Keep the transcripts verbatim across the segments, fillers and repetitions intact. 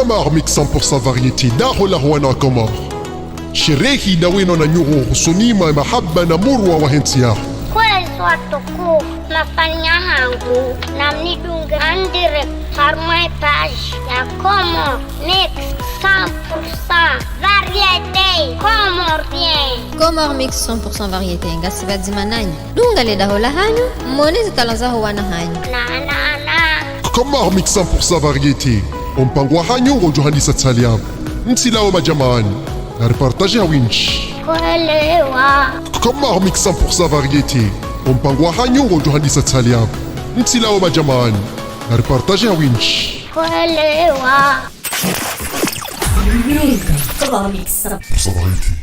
Comores Mix cent pour cent variété, daho la wana wa Comores. Sherehi daweno na nyuho husoni mwa mahaba na murwa wa hentsi yaho. Kwezi watukufu, mafanya hangu, namnidunge en direct harumwa ye page ya Comores Mix cent pour cent variété comorien. Comores Mix cent pour cent variété, ngasi pvadzima nanyi. Dunga le daho la hanyu, mone zitalent zaho wana hanyu. Na, na, na. Comores Mix cent pour cent variété, o mpango wa hanyu ngodjo handisa tsali yapvo. Mtsilawe madjamani, na reportage ya windji. Kwelewa. Comores Mix cent pour cent variété, o mpango wa hanyu ngodjo handisa tsali yapvo. Mtsilawe madjamani, na reportage ya windji. Kwelewa. Comores Mix cent pour cent variété.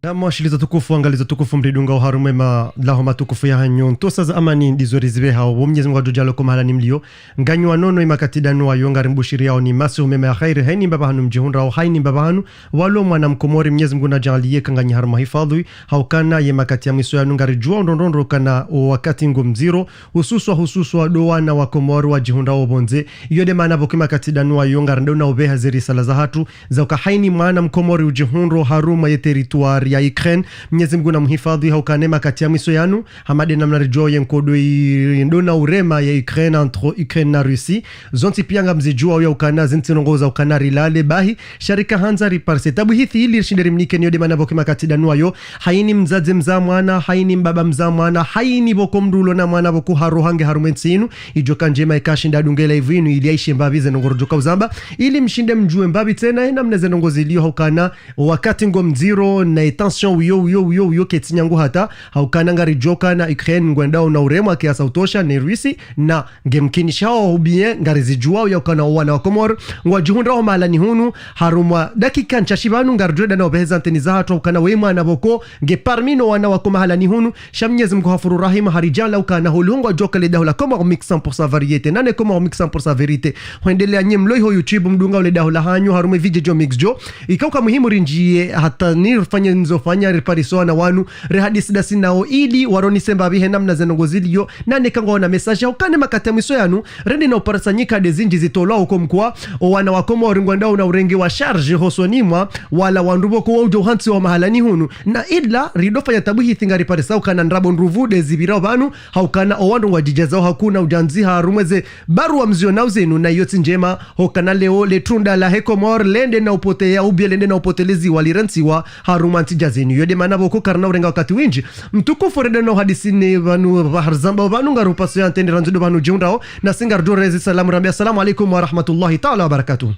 Naam, washiliza tukufu, wangaliza tukufu, mridunga oharumwa ye malaho matukufu ya hanyu. Ntsontsa za amani ndizo rizipvehao. Wo Mnyezi Mungu adjo djaaliya ko mahala ni mlio. Nganyi wanono ye makati danu wayo, ngarimbushiriyao ni masihu mema ya kheri. Hayini mbapvi hanu mdjihundrao, hayini mbapvi hanu walo mwana Mkomori, Mnyezi Mungu nadjaaliye ka nganyi harumwa hifadhwi. Haukana ye makati ya mwiso yanu ngaridjuwa undrondrondro kana o wakati ngo mdziro, hususwa, hususwa ndo wana wa Komori wadjihundrao pvondze. Iyo nde maana pvoko ye makati danu wayo ngarendao na upveha ze risala zahatru, za uka hayini mwana Mkomori udjihundrao harumwa ye territoire ya Ukraine, Mnyezi Mungu namuhifadhwi, haukana ye makati ya mwiso yanu, hama nde namna ridjuwao ye nkodo i-, ndo na urema ya Ukraine, entre Ukraine na Russie. Zontsi piya ngamzidjuwao ya ukana zintsi ndrongoo za ukana rilale, bahi, sha rika handza riparise tabuhithi ili rishinde rimnikeni. Iyo nde maana pvoko ye makati danu wayo, hayini mdzadze mdzaa mwana, hayini mbaba mdzaa mwana, hayini pvoko mndru ulo na mwana pvoko haroha nge harumwa ye ntsi inu, idjoka ndjema eka ashinda adunge live inu ili yaishe mbapvi ze ndrongoo rodjoka uzamba, ili mshinde mdjuwe mbapvi tsena ye namna ze ndrongoo zilio, haukana wakati ngo mdziro na ye tension uyo, uyo, uyo, uyo ketsi nyangu hata, haukana ngaridjuwao kana Ukraine ngwendao na uremwa kiasi sha utosha ne Russie, na ngemkinishao ou bien ngarizidjuwao ya ukana o wana wa Komori ngwadjihundrao mahala ni hunu, harumwa dakika ntsashi pvanu ngaridjo enda na upveheza antenne zahatru, haukana we mwana pvoko nge parmi no wana wako mahala ni hunu, sha Mnyezi Mungu hafuru rahima haridjaaliya ukana holiho ngwadjoka le daho la Comores Mix cent pour cent variété, nane Comores Mix cent pour cent vérité. Hwendelea nyi mlo iho YouTube mdunga ole daho la hanyu harumwa ye vidje djo mix djo. Ika uka muhimu rindjiye hata ni rifanye ndzo fanya riparise wana wanu, rihadisi ndasi nao ili waronese mbapvi he namna ze ndrongoo zilio, nane ka ngwaona message, haukana ye makati ya mwiso yanu, rende na uparisa nyika nde zindji zitolwao uko mkwa, o wana wa Komori ngwendao na urenge wa charge hosoni mwa wala wandru pvoko wa udjo hantsiwa mahala ni hunu. Na ila ridofanya tabuhithi ngariparisa ukana ndrabo ndrupvu nde zipvirao pvanu, haukana o wandru ngwadjidjazao hakuna udjandzi harumwa ze barua mzionao zinu, na iyo tsi ndjema, haukana leo le tunda lahe Komori lende na upoteya, ou bien lende na upoteleziwa lirentsiwa harumwa ntsi dja zinu. Iyo nde maana pvoko karina urenga wakati windji. Mtukufu rende na uhadisi ne pvanu pvahari zamba pvanu ngarupvaso ye antenne randzi ndo pvanu djihundrao, nasi ngaridjo rezi salamu rambe, assalamu alaikum wa rahmatullahi taala wa barakatuh.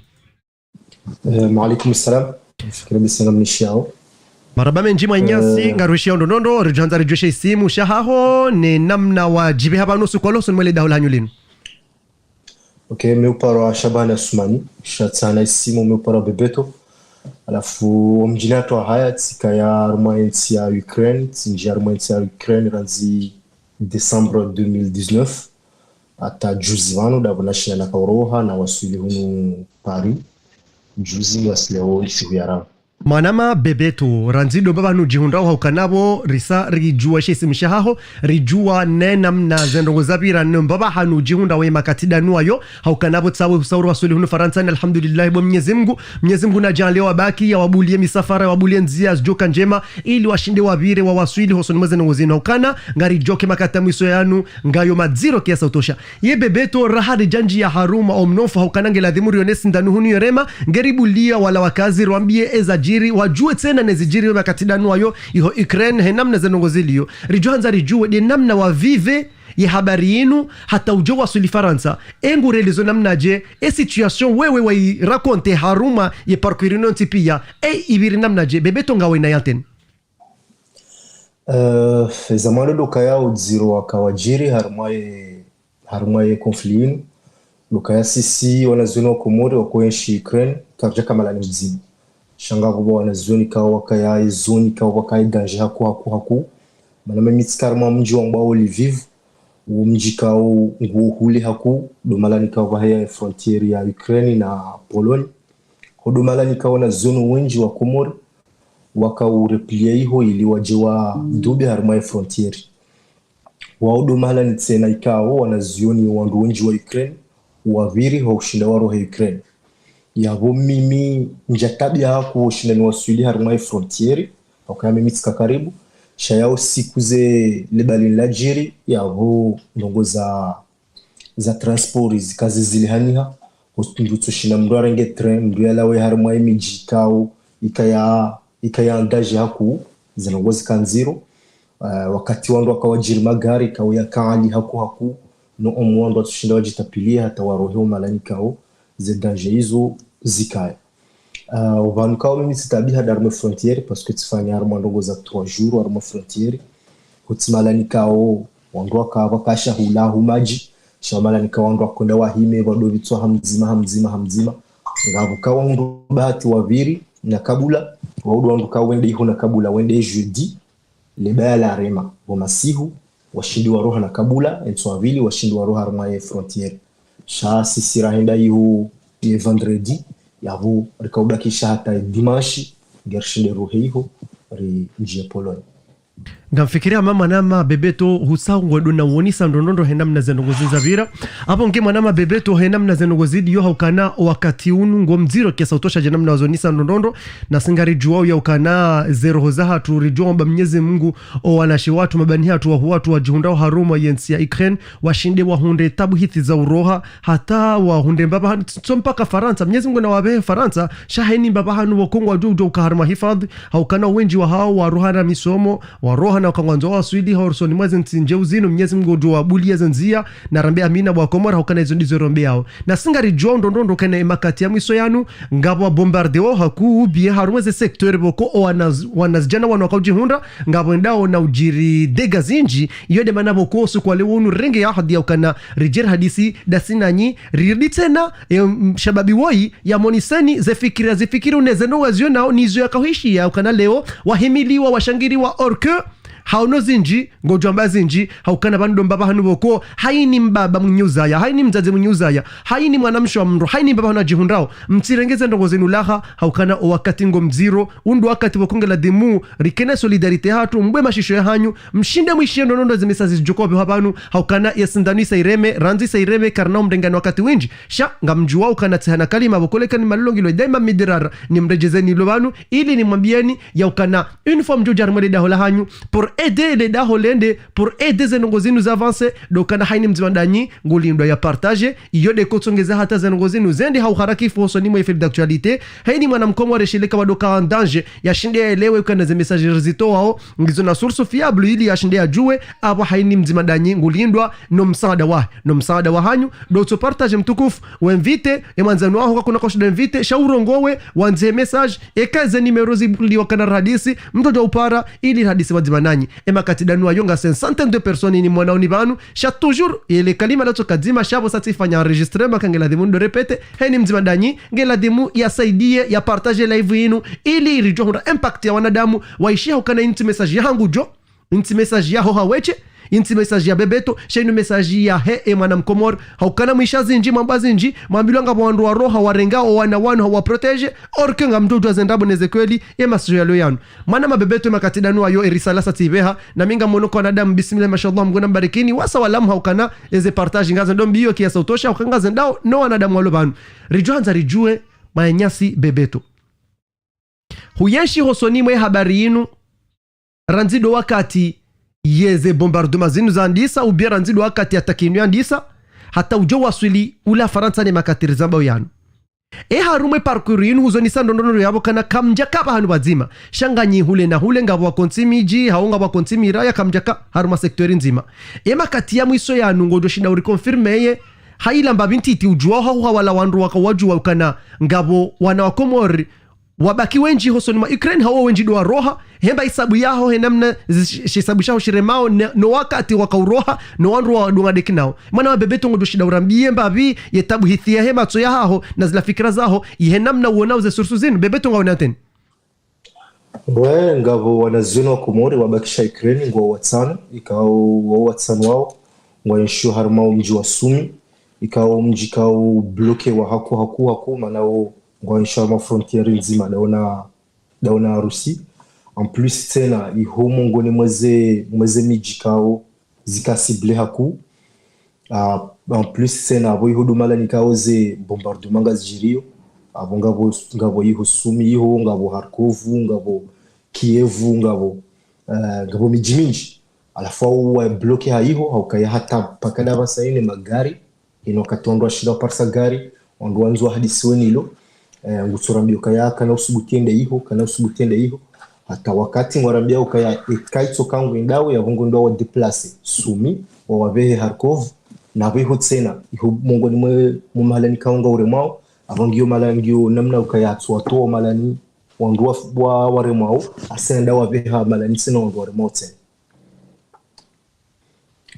Eh, wa alaikum salam. Fikira bisa namnishiyao. Marahaba mendji mwananyasi, eh, ngarishiyao ndrondrondro, ridjo handza ridjuwe she isimu shahaho, ne namna wadjipveha pvanu usiku wa leo hosoni mwa le daho la hanyu linu. Ok, mi uparwa Shabani Asumani, sha tsina isimu mi uparwa Bebeto. Halafu, o mdjini hatru haya, tsikaya harumwa ye ntsi ya Ukraine, tsindji harumwa ye ntsi ya Ukraine, randzi décembre deux mille dix-neuf. Hata juzi pvanu, ndapvo nashinda naka uroha, na waswili hunu Paris. Juzi, ngasi leo isiku ya raru. Mwanama Bebeto, randzi ndo mbapvi hanu djihundrao haukana pvo, risa ridjuwa she isimu shahaho, ridjuwa ne namna ze ndrongoo zapvira ne mbapvi hanu djihundrao ye makati danu wayo, haukana pvo tsawe husauru waswili hunu Farantsa, na alhamdulillahi bo Mnyezi Mungu, Mnyezi Mungu nadjaaliye wabaki, yawabuliye misafara, yawabuliye ndzia zidjoka ndjema, ili washinde wapvire wawaswili hosoni mwa ze ndrongoo zinu, haukana ngaridjuwao ke makati ya mwiso yanu, ngayo madziro kiasi sha utosha. Ye Bebeto, raha ridjandjiya harumwa o mnofu haukana nge ladhimu rionese ndanu hunu yorema, ngeribuliya wala wakazi riwambiye ezadjiri, wadjuwe tsena ne zidjiri ye makati danu wayo, iho Ukraine, he namna ze ndrongoo zilio. Ridjo handza ridjuwe nde namna wavipve ye habari yinu, hata udjo waswili Farantsa. E ngurelezo namnadje, e situation wewe wayi raconter harumwa ye parcours yinu yontsi piya, e ipviri namnadje, Bebeto ngawe na ye antenne. Eh, zamani ndo ukaya udziro waka wadjiri harumwa ye, harumwa ye conflit yinu. Ndo ukaya sisi wanazioni wa Komori wako enshi Ukraine, karidjaka mahala ni mdzima. Sha ngapvo wanazioni kawo wakaya ye zone kawo wakaya danger haku, haku, haku. Mana mimi tsika harumwa mdji wambwao Lviv, wo mdji kawo nguwo hule haku, ndo mahala ni kawo pvaheya frontière ya Ukraine na Pologne. Ho ndo mahala ni kawo wanazioni wendji wa Komori, waka ureplier iho ili wadje wadube harumwa ye frontière. Wao ndo mahala ni tsena ikao wanazioni wandru wendji wa Ukraine, wapviri ho ushinda warohe Ukraine. Yapvo mimi ndjatabiha kushinda niwaswili harimwa ye frontière, hauka mimi tsika karibu. Sha yao siku ze le bali ladjiri, yapvo ndrongoo za, za transport zika zizilihaniha. Hutsundu tsushinda mndru arenge train, mndru yalawe harimwa ye midji ikao, ikaya, ikaya ndaji hakuu, ze ndrongoo zika ndziro. Eh, wakati wandru waka wadjiri magari, ikao yaka ghali hakuu hakuu, no omwe wandru watsushinda wadjitapilia hata warohe omahala ikao ze danger izo zikaya. Ah, opvanu ikao mimi tsitabiha harimwa ye frontière, parce que tsifanya harimwa ndrongoo za trois jours harimwa ye frontière. Hutsi mahala ikao wandru waka, waka shahula hu madji, sha mahala ikao wandru wakoenda wahime, wado pvitswa hamdzima, hamdzima, hamdzima. Ngapvo ikao wandru bahati wapviri na kabula, waudu wandru ikao wende iho na kabula, wende jeudi, le baya larema, pvo masihu, washindi waroha na kabula, entsu wapvili, washindi waroha harimwa ye frontière. Sha sisi rahenda iho ye vendredi, yapvo rikaubakisha hata dimanche, ngerishinde rohe iho, ri ndjie Pologne. Ngamfikiri hama mwanama Bebeto hutsaha ngwendo na uonesa ndrongoo ndro he namna ze ndrongoo zindza pvira. Apvo nge mwanama Bebeto he namna ze ndrongoo ziliyo haukana wakati unu ngo mdziro kiasi utosha dje namna wazonesa ndrongoo ndro. Na si ngaridjuao ya ukana ze roho zahatru ridjuao amba Mnyezi Mungu o wanashe watru, mabani hatru, wahu watru wadjihundrao harumwa ye ntsi ya Ukraine, washinde wahundre tabu hizi za uroha, hata wahundre mbapvi hanu, tso mpaka Farantsa. Mnyezi Mungu nawapvehe Farantsa, sha heni mbapvi hanu pvoko ngwadjo udjo uka harumwa hifadhi, haukana wendji wahao waroha na misomo, waroha na uka ngwandzo waswili, hau hosoni mwa ze ntsi ndjeu zinu, Mnyezi Mungu udjo wabuliya ze ndziya, na rambe amina bo Wakomori, haukana izo ndizo rombeyao. Na si ngaridjuao ndrongoo ndro ukana ye makati ya mwiso yanu, ngapvo wa bombardeo hakuu, biye harumwa ze secteur pvoko o wana, wanazidjana wanu waka udjihundra, ngapvo wendao na udjiri dégâts zindji, iyo nde mana pvoko usiku wa leo unu renge ya ahadi ya ukana ridjeri hadisi, dasi nanyi, riridi tsena, e, m-, shababi woyi, yamoneseni, ze fikira, ze fikira une ze ndrongoo wazionao, nizo yaka hwishiya, ukana leo, wahimiliwa, washangiriwa, or que, hauno zindji, ngodjo amba zindji, haukana pvanu ndo mbapvi hanu pvoko, haini mbaba mwenye uzaya, haini mdzadze mwenye uzaya, haini mwanamshe wa mndru, haini mbapvi hanu adjihundrao, mtsirenge ze ndrongoo zinu laha, haukana o wakati ngo mdziro, unu ndo wakati pvoko nge ladhimu, rikene solidarité hatru, mbwe mashisho yahanyu, mshinde mwishiye ndrongoo ndro ze message zidjo uka pvihwa pvanu, haukana ye sindanu isa ireme, randzi isa ireme, karina umrengani wakati windji, sha, ngamdjuao ukana tsi hana kalima, pvoko le kalima lilo ngilo daima midirara, nimredjezeni lo pvanu, ili nimwambiyeni, ya ukana, une fois mdjo udja harimwa le daho lahanyu, pour aider le daho lende, pour aider ze ndrongoo zinu za avancer, ndo ukana haini mdzima ndanyi, ngulindwa ya partager, iyo nde kotsongeza hata ze ndrongoo zinu zende ha uharakifu hosoni mwa ye fil d'actualité, haini mwana Mkomori shileka wado ka en danger, yashinde yaelewe ukana ze message rizitowao, ngizo na source fiable ili yashinde yadjuwe, apvo haini mdzima ndanyi, ngulindwa, no msaada wa, no msaada wahanyu, ndo utso partager mtukufu, we invite, e mwandzani waho kakuna koshinda invite, sha urongowe, wandze message, eka ze numéro zibuliwa kana radisi, mtsodja upara, ili radisi pvadzima nanyi. E makati ndanu ayo ngasi cinquante-deux personnes ni mwanao ni pvanu, sha toujours, yele kalima latso kadzima, sha pvo sa tsifanya enregistrement, ka nge ladhimu ndo répéter, haini mdzima ndanyi, nge ladhimu ya saidiye, ya partager live inu, ili ridjo hundra impact ya wanadamu, waishiya ukana intsi message yahangu djo, intsi message yaho hawetshe, intsi message ya Bebeto, sha inu message yahe e mwana Mkomori, haukana mwisha zindji, mwamba zindji, mwambilwa ngapvo wandru waroha, warenga o wana wanu hawa protéger, or que ngamdjo udjuwa ze ndrabo ne ze kweli, ye masijo yalo yanu. Mwanama Bebeto e makati ndanu ayo e risala sa tsipveha, na mi ngamono ko wanadamu, bismillah, mashallah, Mngu nambarikini, wasa walamu haukana, eze partage ngaze ndo mbiyo kiasi utosha, hauka ngaze ndao, no wanadamu walo pvanu. Ridjo handza ridjuwe, mwananyasi Bebeto. Huyenshi hosoni mwe habari yinu, randzi ndo wakati yeze bombardement zinu zandisa, ou bien randzi ndo wakati attaque yinu yandisa, hata udjo waswili ula Farantsa ne makati rizambao yanu. E harumwa e parcours yinu huzonesa ndrongoo ndro yapvo kana kamdjaka pvahanu pvadzima. Sha nganyi hule na hule ngapvo wakontsi midji, hau ngapvo wakontsi miraya kamdjaka harumwa secteur ndzima. E makati ya mwiso yanu ngodjo shinda uri confirmer ye, haila mbapvi ntiti udjuwa hau hawala wandru waka wadjuwa ukana ngapvo wana Wakomori wabaki wendji hosoni mwa Ukraine, hawo wendji ndo waroha, hemba hisabu yaho, he namna zi-, shi-, shisabu shaho shiremao, ne-, no wakati waka uroha, no wandru wadunga deki nao. Mwanama Bebeto ngodjo shinda urambiye mbapvi, ye tabu hizi ya he matso yahaho, na zila fikira zaho, ye he namna uonao ze source zinu, Bebeto ngawe na antenne. We, ngapvo wanazioni wa Komori wabakisha Ukraine, ngwao watsanu, ikao wao watsanu wao, ngwaenshio harimwa o mdji wa Sumy, ikao mdji ikao bloqué wa hakuu, hakuu, hakuu, mana wo ngwaenshio harimwa frontière ndzima, ndao na, ndao na Russie. En plus, tsena, iho mongoni mweze, mweze midji ikao zika ciblé hakuu. Ah, en plus, tsena, apvo iho ndo mahala ikao ze bombardement ngazidjiriyo. Apvo ngapvo, ngapvo iho Sumi iho, ngapvo Kharkov, ngapvo Kiev, ngapvo, eh, ngapvo midji mindji. Halafu wao wabloke ha iho, ha ukaya hata mpaka ndapvasa ine magari, ino wakati wandru washinda waparisa gari, wandru wandzo wahadisiwe nilo, eh, ngutsorambiwa ukaya kana usubutu yende iho, kana usubutu yende iho. Hata wakati ngwarambia ukaya eka itsoka ngwendao, yapvo ngwendao wa déplacer Sumi, wawapvehe Kharkov, na pvo iho tsena, iho mongoni mwe, mwe mahala nikao ngauremwao, apvo ngiyo mahala ngiyo namna ukaya hatsu watoa mahala ni wandru wa, wa, waremwao, asenda wapveha mahala ni tsena wandru waremwao tsena.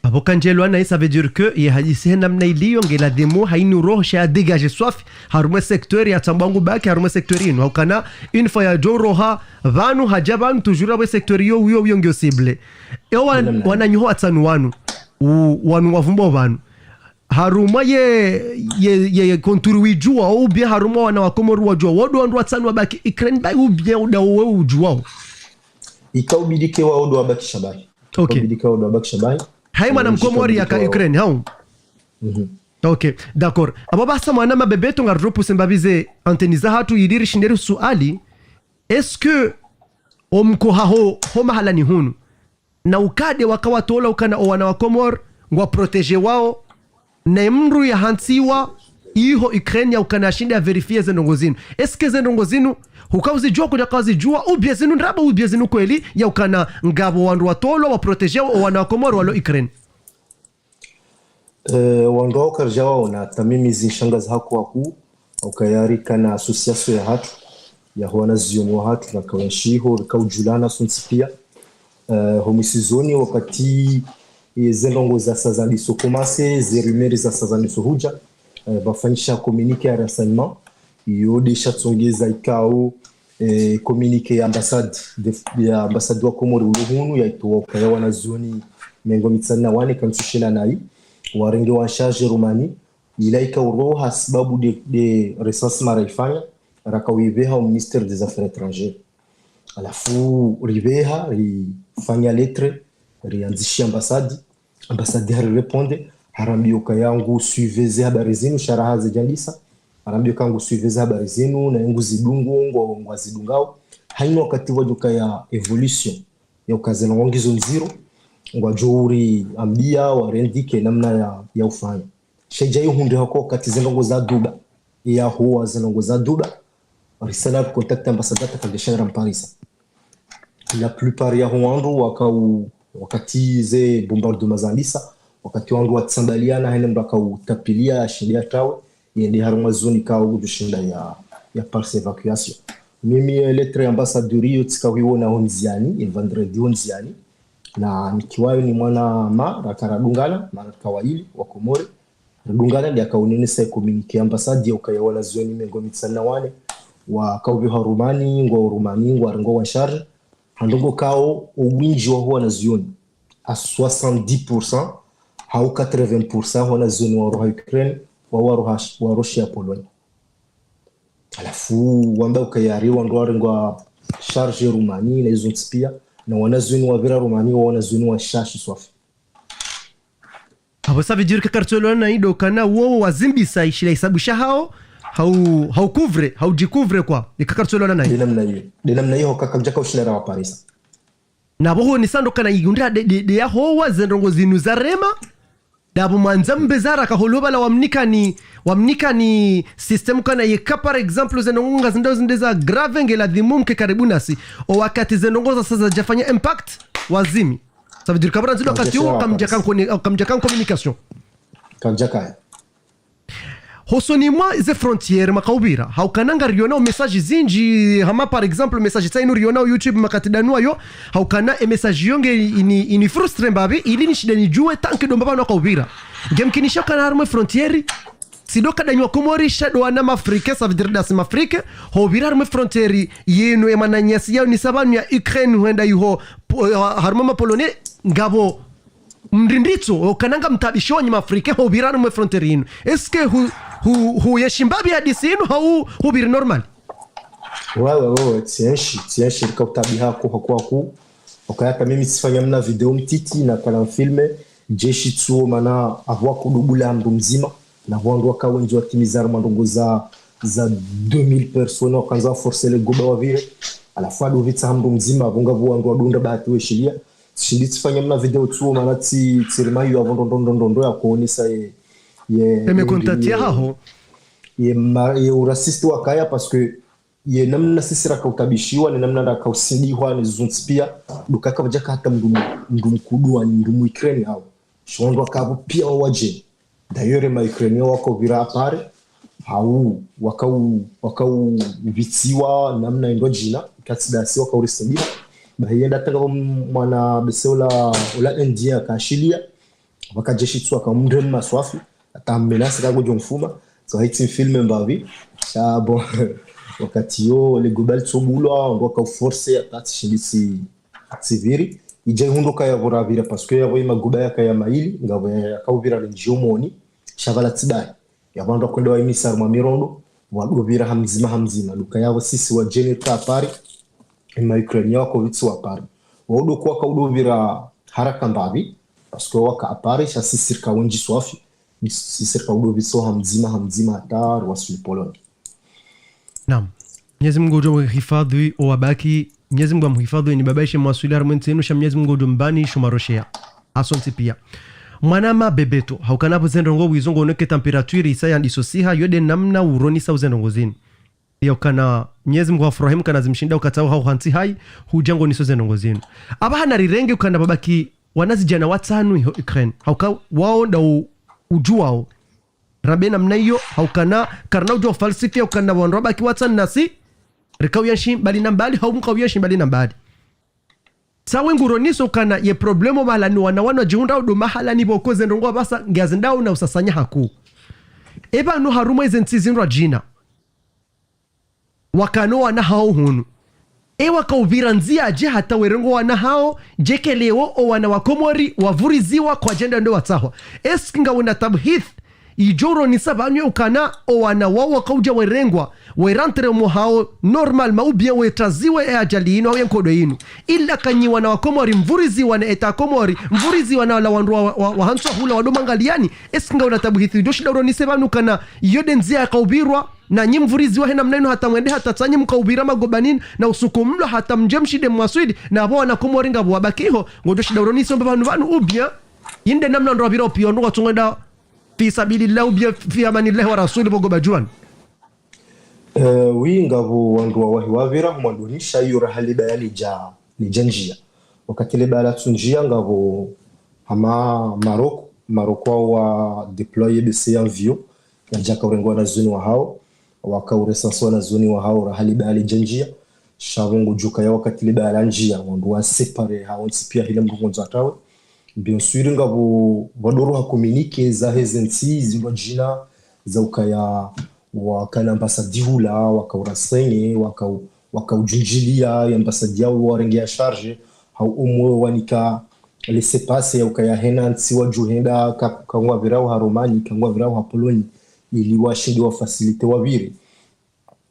Apvo kandjelwa naye, ça veut dire que ye hadisi he namna iliyo nge ladhimu haini uroho sha ya dégage swafi, harumwa secteur ya tsambwa ngu baki, harumwa secteur inu. Haukana, une fois yadjo roha, pvanu, hadja pvanu, toujours apvo secteur yo, yo, yo ngiyo cible. Eo wa, namna wananyaho watsanu wanu, u, wanu wavumbo pvanu. Harumwa ye, ye, ye, ye contour widjuwa, ou bien harumwa wana wa Komori wadjuwa, wo ndo wandru watsanu wabaki Ukraine bahi, ou bien uda wo we udjuwao. Ika ubidi ke wao ndo wabakisha bahi. Ok. Ika ubidi ke wao ndo wabakisha bahi. Hayi mwana mkomori yaka Ukraine, hau? Mhm. Ok, d'accord. Apvo basa mwana mabebeto ngaridjo puse mbapvi ze antenne zahatru ili rishinde risuali. Est-ce que omkoha ho, ho mahala ni hunu? Na ukade waka watola ukana o wana wa Komori, ngwa protéger wao, na mndru yahantsiwa, iho Ukraine ya ukana ashinde ya vérifier ze ndrongo zinu. Est-ce que ze ndrongo zinu, huka uzidjuwa, kudjaka uzidjuwa, ou bien zinu ndrabo, ou bien zinu kweli, ya ukana ngapvo wandru watolwa, wa protéger o wana wa Komori walo Ukraine? Eh, wandru wao karidja waona, hata mimi zinishangaza haku haku, ukaya rika na association yahatru, ya ho wanazioni wahatru, na kawenshi iho, rika udjulana sontsi pia. Eh, ho mwisizoni wakati, eh, ze ndrongo zasa zandiso commencer, ze rumeur zasa zandiso hudja, eh, pvafanyisha communiqué ya renseignement, iyo nde isha tsongeza ikao, eh, communiqué ya ambassade, de, ya ambassade wa Komori ulo hunu, ya itowa ukaya wanazioni mengo mitsanu na wane kantsu shina nayi, warenge wa en charge Roumanie, ila ika uroha sababu de, de recensement raifanya, raka uipveha au ministère des Affaires étrangères. Halafu ripveha, rifanya lettre, riandzishia ambassade. Ambassade hari répondre, harambia ukaya ngu suivre ze habari zinu, sha raha zidjandisa. Harambia ukaya ngu suivre ze habari zinu, na ngu zidungu, ngu, ngu zidungao. Haina wakati wadjo ukaya évolution ya uka ze ndrongo ngizo ndziro, ngwadjo uriambia, warendike namna ya, ya ufanya. Sha idja ihundre hako wakati ze ndrongo za duba, ya huwa ze ndrongo za duba, risala ri contacter ambassade hata kandesha ramparisa. La plupart ya ho wandru waka u, wakati ze bombardement zandisa, wakati wandru watsambaliana, hene mndru aka utapilia, ashinde ya trawe, yende harumwa zone kao kudjushinda ya, ya parisa évacuation. Mimi, eh, lettre ya ambassadeur iyo tsika huiona ho ndziani, ye vendredi ho ndziani, na nikiwayo ni mwana ma, raka radungana, mana rika waili, wa Komori. Radungana nde aka unenesa ye communiqué ya ambassade ya ukaya wanazioni mengo mitsanu na wane, waka upveha Roumanie, ngwa Roumanie, ngwa rengo wa en charge. Ha ndrongo kao, o windji wa ho wanazioni, à soixante-dix pour cent, hau quatre-vingts pour cent ho wanazioni waroha Ukraine, wa waroha, waroshia Pologne. Halafu, wamba ukaya hari wandru warengwa en charge Roumanie, na izo ntsi pia, na wanazioni wapvira Roumanie, wa wanazioni washashi swafi. Apvo ça veut dire que karitsolwa na ido kana wo wazimbisa ishila hisabu shahao, hau, hau couvre, hau découvre quoi. Ika karitsolwa na nde ido namna iyo. Nde namna iyo, kaka mdjaka ushinda rawaparisa. Na pvo ho ni sando kana igundra de, de, de ya ho wa ze ndrongo zinu zarema. Ndapvo mwandza mbezara kaholo pvala wamnikani, wamnikani système kana yeka, par exemple, ze ndrongo ngazindao zinde za grave nge ladhimu mke karibu nasi. O wakati ze ndrongo zasa zadjafanya impact, wazimi. Ça veut dire kabla ndzilo wakati huo, kamdjaka nkoni, kamdjaka communication. Kamdjaka. Hosoni mwa ze frontières maka upvira, haukana ngarionao message zindji, hama par exemple message tsa inu rionao YouTube makati danu ayo, haukana e message yo nge ini, ini frustré mbapvi, ili nishinde nidjuwe tanki ndo mbapvi no waka upvira. Nge mkinisha ukana harumwa e frontière, tsi ndo ka danyu wa Komori sha ndo wana ma Afrique, ça veut dire ndasi ma Afrique, ho upvira harumwa e frontière yinu e mananyasi yao nisa pvanu ya Ukraine hwenda iho, po, ha, harumwa ma Polonais, ngapvo mndrindritso, ukana ngamtaabisho nyi ma Afrique, ho upvira harumwa e frontière yinu. Est-ce que hu, hu, huyenshi mbapvi hadisi yinu, hau hupviri normal? Wewe, wewe, tsiyenshi, tsiyenshi, rika utabiha haku, haku, haku. Ukaya hata mimi tsifanya mna video mtiti, na kala mfilme, jeshi tsuo, mana, apvo wakudubula mndru mdzima, na pvo wandru waka wendji watimiza harumwa ndrongo za, za deux mille personnes, wakandza waforce le goba wavire. Halafu ado vitsa ha mndru mdzima, pvo ngapvo wandru wadunda bahati weshilia. Shindi tsifanya mna video tsuo, mana tsi, tsirima iyo apvo ndo, ndo, ndo, ndo, ndo ya kuonesa ye, ye, Eme ye, contact ye, yahaho. ye ma-, ye uraciste wakaya, parce que ye namna sisi rakautabishiwa, ne namna rakausindihwa, ne zizontsi pia, ndo kaka pvadjaka hata mndru mu-, mndru mkuduwa, mndru mu Ukraine hau. Shondro kapvo pia wawadje. D'ailleurs, ma Ukrainiens wakauvira à part, hau, wakau, wakauvitsiwa namna indro djina, katsi dasi wakaurisindihwa. Bahi yenda tanga mwana bese ula, ula Indien akashilia, pvaka jeshi tsu akamrema swafi, hata mmenasi kagodjo mfuma, so haitsi mfilme mbapvi, sha bon, wakati iyo, le goba litsobulwa, ndo wakauforce, hata tsishindi tsi, tsiviri, idja ihundru kaya pvo ravira, parce que yapvo ye magoba yakaya maili, ngapvo ya, yakauvira le ndjio moni, sha pvala tsi bahi. Yapvo wandru wakwenda waimisa harumwa mirondo, wadovira ha mdzima ha mdzima, ndo kaya pvo sisi wadjeni rika à part, ma Ukrainiens wakauvitsiwa à part. Wao ndo kwakaudo vira haraka mbapvi, parce que waka à part, sha sisi rika wendji swafi, sisi rikaudo vitsiwa ha mdzima, ha mdzima hata riwasili Pologne. Naam. Mwenyezi Mungu udjo hifadhwi owabaki. Mwenyezi Mungu amhifadhwi ni baba ishe mwaswili harumwa entsi inu, sha Mwenyezi Mungu udjo mbani sho maroshea. Asontsi pia. Mwanama Bebeto, haukana pvo zendrongo wizo ngono ke température isa yandiso siha, yo nde namna uronisa uzendrongo zinu. Yaukana Mwenyezi Mungu hafurahi mkana zimshinda ukatao hau hantsi hai, hudja ngoniso zendrongo zinu. Apvaha narirenge ukana pvabaki wanazidjana watsanu iho Ukraine. Hauka wao nda u-, udjuwao. Rambe namna iyo, haukana, karina udjuwa falsifier, haukana wandru wabaki watsanu nasi, rikauyenshi mbali na mbali, hau mkauyenshi mbali na mbali. Tsawe nguronisa ukana ye problème mahala ni wana wanu wadjihundra udo mahala ni pvoko zendrongo apvasa ngazindao na usasanya haku. Epvanu harumwa ezentsi zindrwa djina. Wakana owana hao hunu. E wakauvira ndzia dje hata werenge owana hao, djeke leo owana wa Komori wavuriziwa kwadjenda ndo watsahwa. Est-ce que ngawena tabhith idjo uronisa pvanu ukana owana wao wakaudja werengwa, werentre mo hao normalement ou bien wetraziwe e ajali inu hau ye nkodo inu. Ila kanyi wana wa Komori mvuriziwa na eta Komori, mvuriziwa na wala wandru wa, wa, wa hantswa hula wado mangaliani. Est-ce que ngawena tabhith idjo shinda uronise pvanu ukana iyo nde ndzia yakaupvirwa, na nyi mvuriziwa he namna inu hata mwende hata tsanyi mkaupvira magobanini na usuku mlo hata mdje mshinde mwaswili, na apvo wana Komori ngapvo wabakiho, ngodjo shinda uronise ombe pvanu pvanu ou bien, inde namna ndo wapvira opio ndo watsungwenda fi sabilillah ou bien fi amanillah wa rasuli pvo goba djuani. Eh, oui, ngapvo wandru wawahi wavira, mwandoni sha iyo raha le baya lidja, lidja ndjia. Wakati le baya latsundjia ngapvo hama Maroc, Maroc wao wa déployer bese ya avion, yadja kaurenge wanazioni wahao, wakaurecenser wanazioni wahao, raha le baya lidja ndjia. Sha pvo ngodjo kaya wakati le baya landjia, wandru wa séparer, hao ntsi pia hila mndru ngwandzo atawe. Bien sûr, ngapvo pvadoro ha communiqué zahe zentsi zindrwa djina, za ukaya wakana ambassade hula, wakaurenseigner, wakau-, wakaudjundjilia, ye ambassade yao warenge en charge, hau omwe wanika laissez-passer, ya ukaya hena ntsi wadjo henda ka-, kangwavirao ha Roumanie, kangwavirao ha Pologne, ili washinde wa faciliter wavire.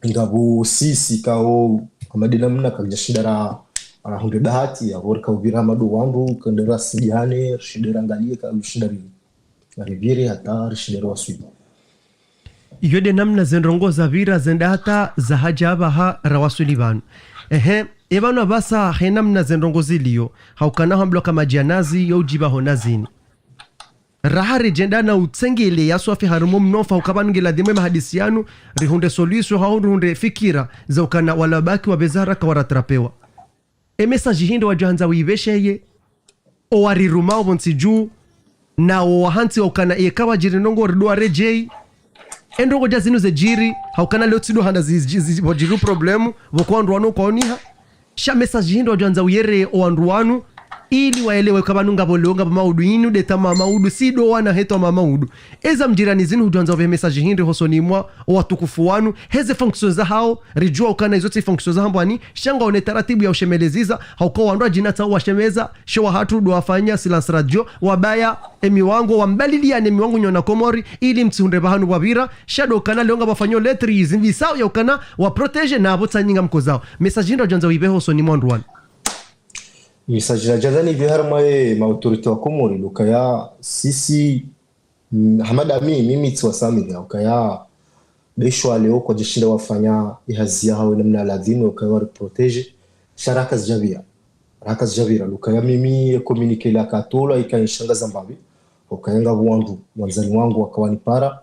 Ngapvo sisi kao, hama nde namna kadjashinda ra, rahundre bahati, yapvo rikauvira hama ndo wandru, kandera sindihane, rishinde rangalie, ka-, rishinde ri-, rivire hata, rishinde riwaswili. Iyo nde namna zendrongo zapvira zenda hata zahadja apvaha rawaswili pvanu. Ehe, e pvanu apvasa he namna zendrongo ziliyo, haukana hambilwa ka madjanazi yo udjipvaho nazini. Raha ridjenda na utsengele ya swafi harumwa mnofa hauka pvanu ngiladhimu e mahadisi yanu, rihundre solution hau rihundre fikira za ukana wala wabaki wapveza haraka waratrapewa. E message hindri wadjo handza wipvesheye, owarirumao pvontsi dju, na owahantsi waukana eka wadjiri ndrongo ridwa redjei. Endrongo dja zinu zedjiri, haukana leo tsidwa handa zi, zi, zi, wadjiri problème, pvoko wandru wanu kwaoniha. Sha message hindri wadjo handza uyere owandru wanu, ili waelewe ka pvanu ngapvo leo ngapvo maudu inu, ndeta ma maudu, si ndo wana hetwa ma maudu. Eza mdjirani zinu hudjo handza upve message hindri hosoni mwa owatukufu wanu, heze fonctions zahao, ridjua ukana izo tsi fonctions za hambwani, sha ngwaone taratibu ya ushemeleziza, hauka wandru wadjina tsa washemeza, sho wahatru ndo wafanya silence radio, wabaya emiwango, wambaliliane miwango nyi wana Komori, ili mtsihundre pvahanu pvwapvira, sha ndo ukana leo ngapvo wafanyo lettre izi, mbisao ya ukana waprotéger na apvo tsanyi ngamkozao. Message hindri wadjo handza wipve hosoni mwa wandru wanu. Message nadjo handza nipve harumwa ye ma autorités wa Komori, ndo ukaya sisi, mm, hama nda mi, mimi tsiwasamihi, ukaya Be sha leo kwadjashinda wafanya ye hazi yahawo namna ladhimu, ukaya wariprotéger. Sha raha kazidjapvira. Raha kazidjapvira. Lukaya mimi ye communiqué la katolwa ika inishangaza mbapvi. Ukaya ngapvo wandru, wandzani wangu waka wanipara.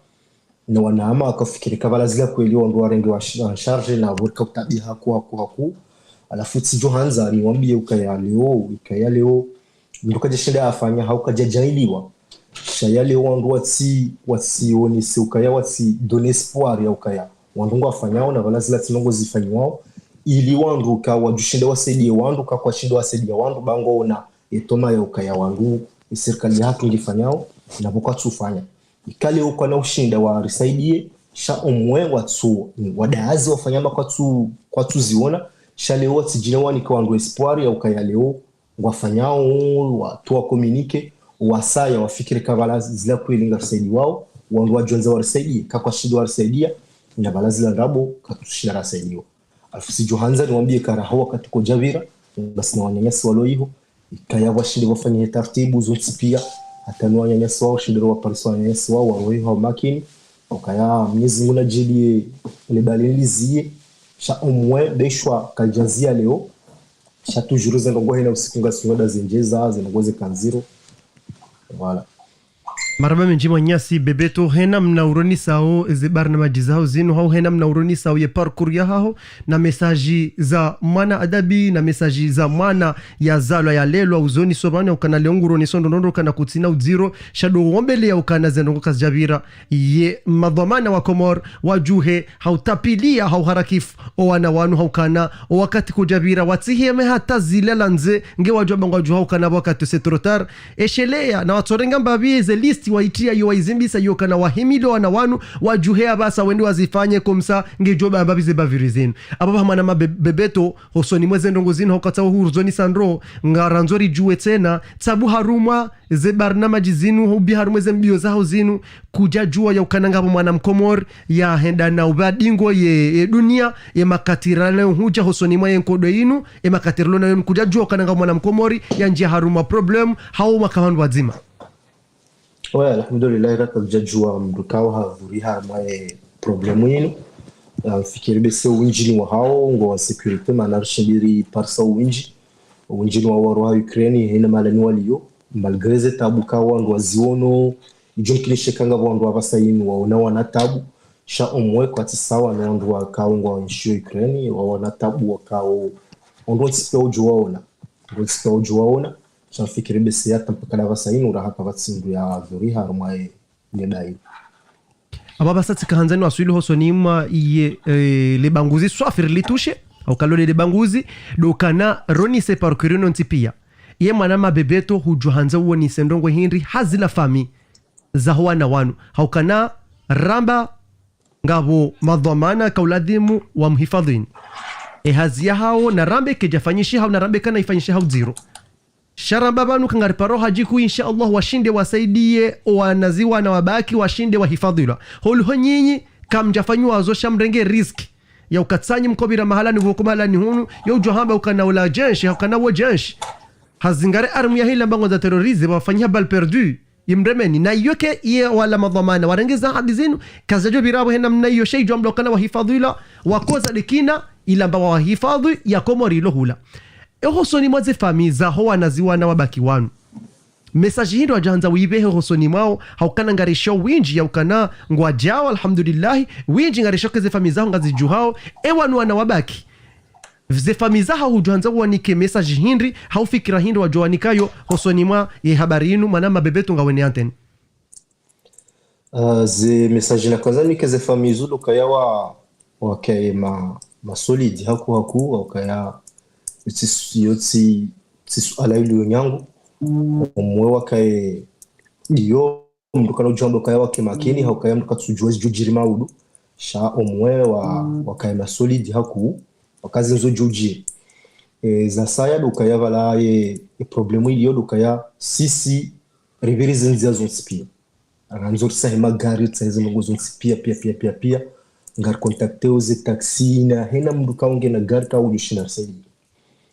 Na wanama wakafikiri kabala zila kweli wandru warenge wa sh-, en charge na pvo rika utabiha haku, haku, haku. Halafu tsidjo handza niwambiye ukaya leo, ukaya leo, mndru kadjashinda yafanya, hau kadjadjaaliwa. Sha ya leo wandru watsi, watsi onese ukaya watsi donner espoir ya ukaya wandru ngwafanyao na pvala zila tsi ndrongo zifanyiwao, ili wandru ka wadjushinda wasaidiye wandru, ka kwashinda wasaidiya wandru, ba ngwaona ye toma ya ukaya wandru, ye sirikali yahatru ngifanyao, na pvo kwatsufanya. Ika leo kwana ushinda warisaidiye, sha omwe watsu, wadahazi wafanya amba kwatsu, kwatsuziona, sha leo watsidjine wanika wandru espoir ya ukaya leo, ngwafanyao, watowa communiqué, wasaya, wafikiri kabala zila kweli ngarisaidiwao, wandru wadjo handza warisaidiye, ka kwashinda warisaidiya, na pvala zila ndrabo, katsushinda rasaidiwa. Halafu tsidjo handza niwambiye karaha wakati kodjapvira, basi na wananyasi walo iho, ikaya pvwashinde pvwafanye taratibu zontsi pia, hata no wananyasi wao, shinde rowaparisa wananyasi wao, walo iho makini, ukaya Mwenyezi Mungu nadjaliye, le bali liziye, sha omwe, be sha kalidjaziya leo, sha toujours ze ndrongo hena usiku ngasi ngodazendjeza, ze ndrongo zika ndziro. Voilà. Marahaba mendji mwananyasi Bebeto, hena mna uronisao ze barnamaji zaho zinu, hau hena mna uronisao ye parcours yahaho, na message za mwana adabi, na message za mwana yazalwa yalelwa, uzoniso pvanu, ukana leo nguronisao ndrongondro kana kutsina udziro, sha ndo wombeleya ukana ze ndrongo kazidjapvira, ye madhwamana wa Komori, wadjuhe, hau tapiliya, hau harakifu, o wana wanu haukana, o wakati kodjapvira, watsiheme hata zilala ndze, nge wadjuwa ba ngwadjuha haukana pvo wakati c'est trop tard. Esheleya, na watsorenga mbapvi ze liste waitiya yo waizimbisa yo kana wahimilo wana wanu, wadjuhe apvasa wende wazifanye comme ça, ngedjo ba mbapvi ze baviri zinu. Apvo pvahama na mabe-, Bebeto, hosoni mwa ze ndrongo zinu, haukatsa uhuru zoni sandro, ngarandzo ridjuwe tsena, tsabu harumwa, ze barnamaji zinu, hubi harumwa ze mbiyo zaho zinu, kudjadjuwa ya ukana ngapvo mwana Mkomori, yahenda na upvadingo ye, ye dunia, ye makati ralayo hudja hosoni mwa ye nkodo inu, ye makati ralo nayo kudjadjuwa ukana ngapvo mwana Mkomori, yandjiya harumwa problème, hau maka wandru wadzima. Ouais, alhamdulillah, raka kudjadjuwa mndru kao hadhuri harumwa ye problème inu. Ah, fikiri bese owindjini wahao, ngo wa sécurité, mana rishindiri parisa owindji. Owindjini wahao waro ha Ukraine, hena mahalani waliyo. Malgré ze tabu kao wandru waziono, idjo mkinishe kanga wandru apvasa inu waona wana tabu. Sha omwe kwatsi sawa no wandru wakao ngwaenshio Ukraine, waona tabu wakao. Wandru wontsi pia udjo waona. Wandru wontsi pia udjo waona. Sha mfikiri bese hata mpaka apvasa inu, raha kapvatsi mndru yadhuri harumwa ye, ye dayi. Apvo apvasa tsika handza niwaswili hosoni mwa ye, eh, le banguzi swafi rilitushe, hauka lo le, le banguzi, ndo ukana ronise parcours inu ntsi pia. Ye mwana mabebeto hudjo handza uwonise ndrongo hindri ha zila fami zaho wana wanu. Haukana ramba ngapvo madhwamana kauladhimu wamhifadhwini. E hazi yahao na rambe kedjafanyishiha, hau na rambe kana ifanyishiha udziro. Sha ramba pvanu kangari paro hadjiku, insha Allah, washinde wasaidiye owanazi wana wabaki, washinde wahifadhwilwa. Holiho nyinyi, kamdjafanyiwa zo sha mrenge risque ya ukatsanyi mkopvira mahalani pvoko mahalani hunu, ya udjo hamba ukana ula djenshi, ukana wo djenshi. Hazingare armu ya hila mbango za terrorisme, wafanyiha balle perdue, imremeni. Na iyo ke iye wala madhwamana, warenge ze ahadi zinu, kazadjo pvira pvo hena mna iyo sha idjo ambwa ukana wahifadhwilwa, wakoza likina, ilamba wahifadhwi ya Komori ilo hula. E hosoni mwa ze fami zaho wanazi wana wabaki wanu. Message hindri wadjo handza uipvehe hosoni mwao, haukana ngarisho windji ya ukana ngwadjao, alhamdulillahi, windji ngarisho ke ze fami zaho ngazidjuhao, e wanu wana wabaki. Ze fami zaho hudjo handza uwanike message hindri, hau fikira hindri wadjo wanikayo hosoni mwa ye habari inu, mana mabebeto ngawene antenne. Ah, ze message nakandza nike ze fami zo ndo ukaya wa, wakaye ma, ma solide haku haku, wa ukaya tsi, yo tsi, tsi suala iliyo nyangu. Omwe wakaye, iyo, mndru kana udjo amba ukaya wake makini, ha ukaya mndru katsudjuwa zidjo djiri maudu. Sha omwe wa, wakaye ma solide haku, wakazi nzo djo djiri. E, zasaya ndo ukaya pvala ye, e problème iliyo ndo ukaya sisi, ripviri ze ndzia zontsi pia. Randzo ritsahe magari, ritsahe ze ndrongo zontsi pia, pia, pia, pia, pia. Ngari contacté o ze taxi, na hena mndru kaungena gari kaudjo shinda risaidiye.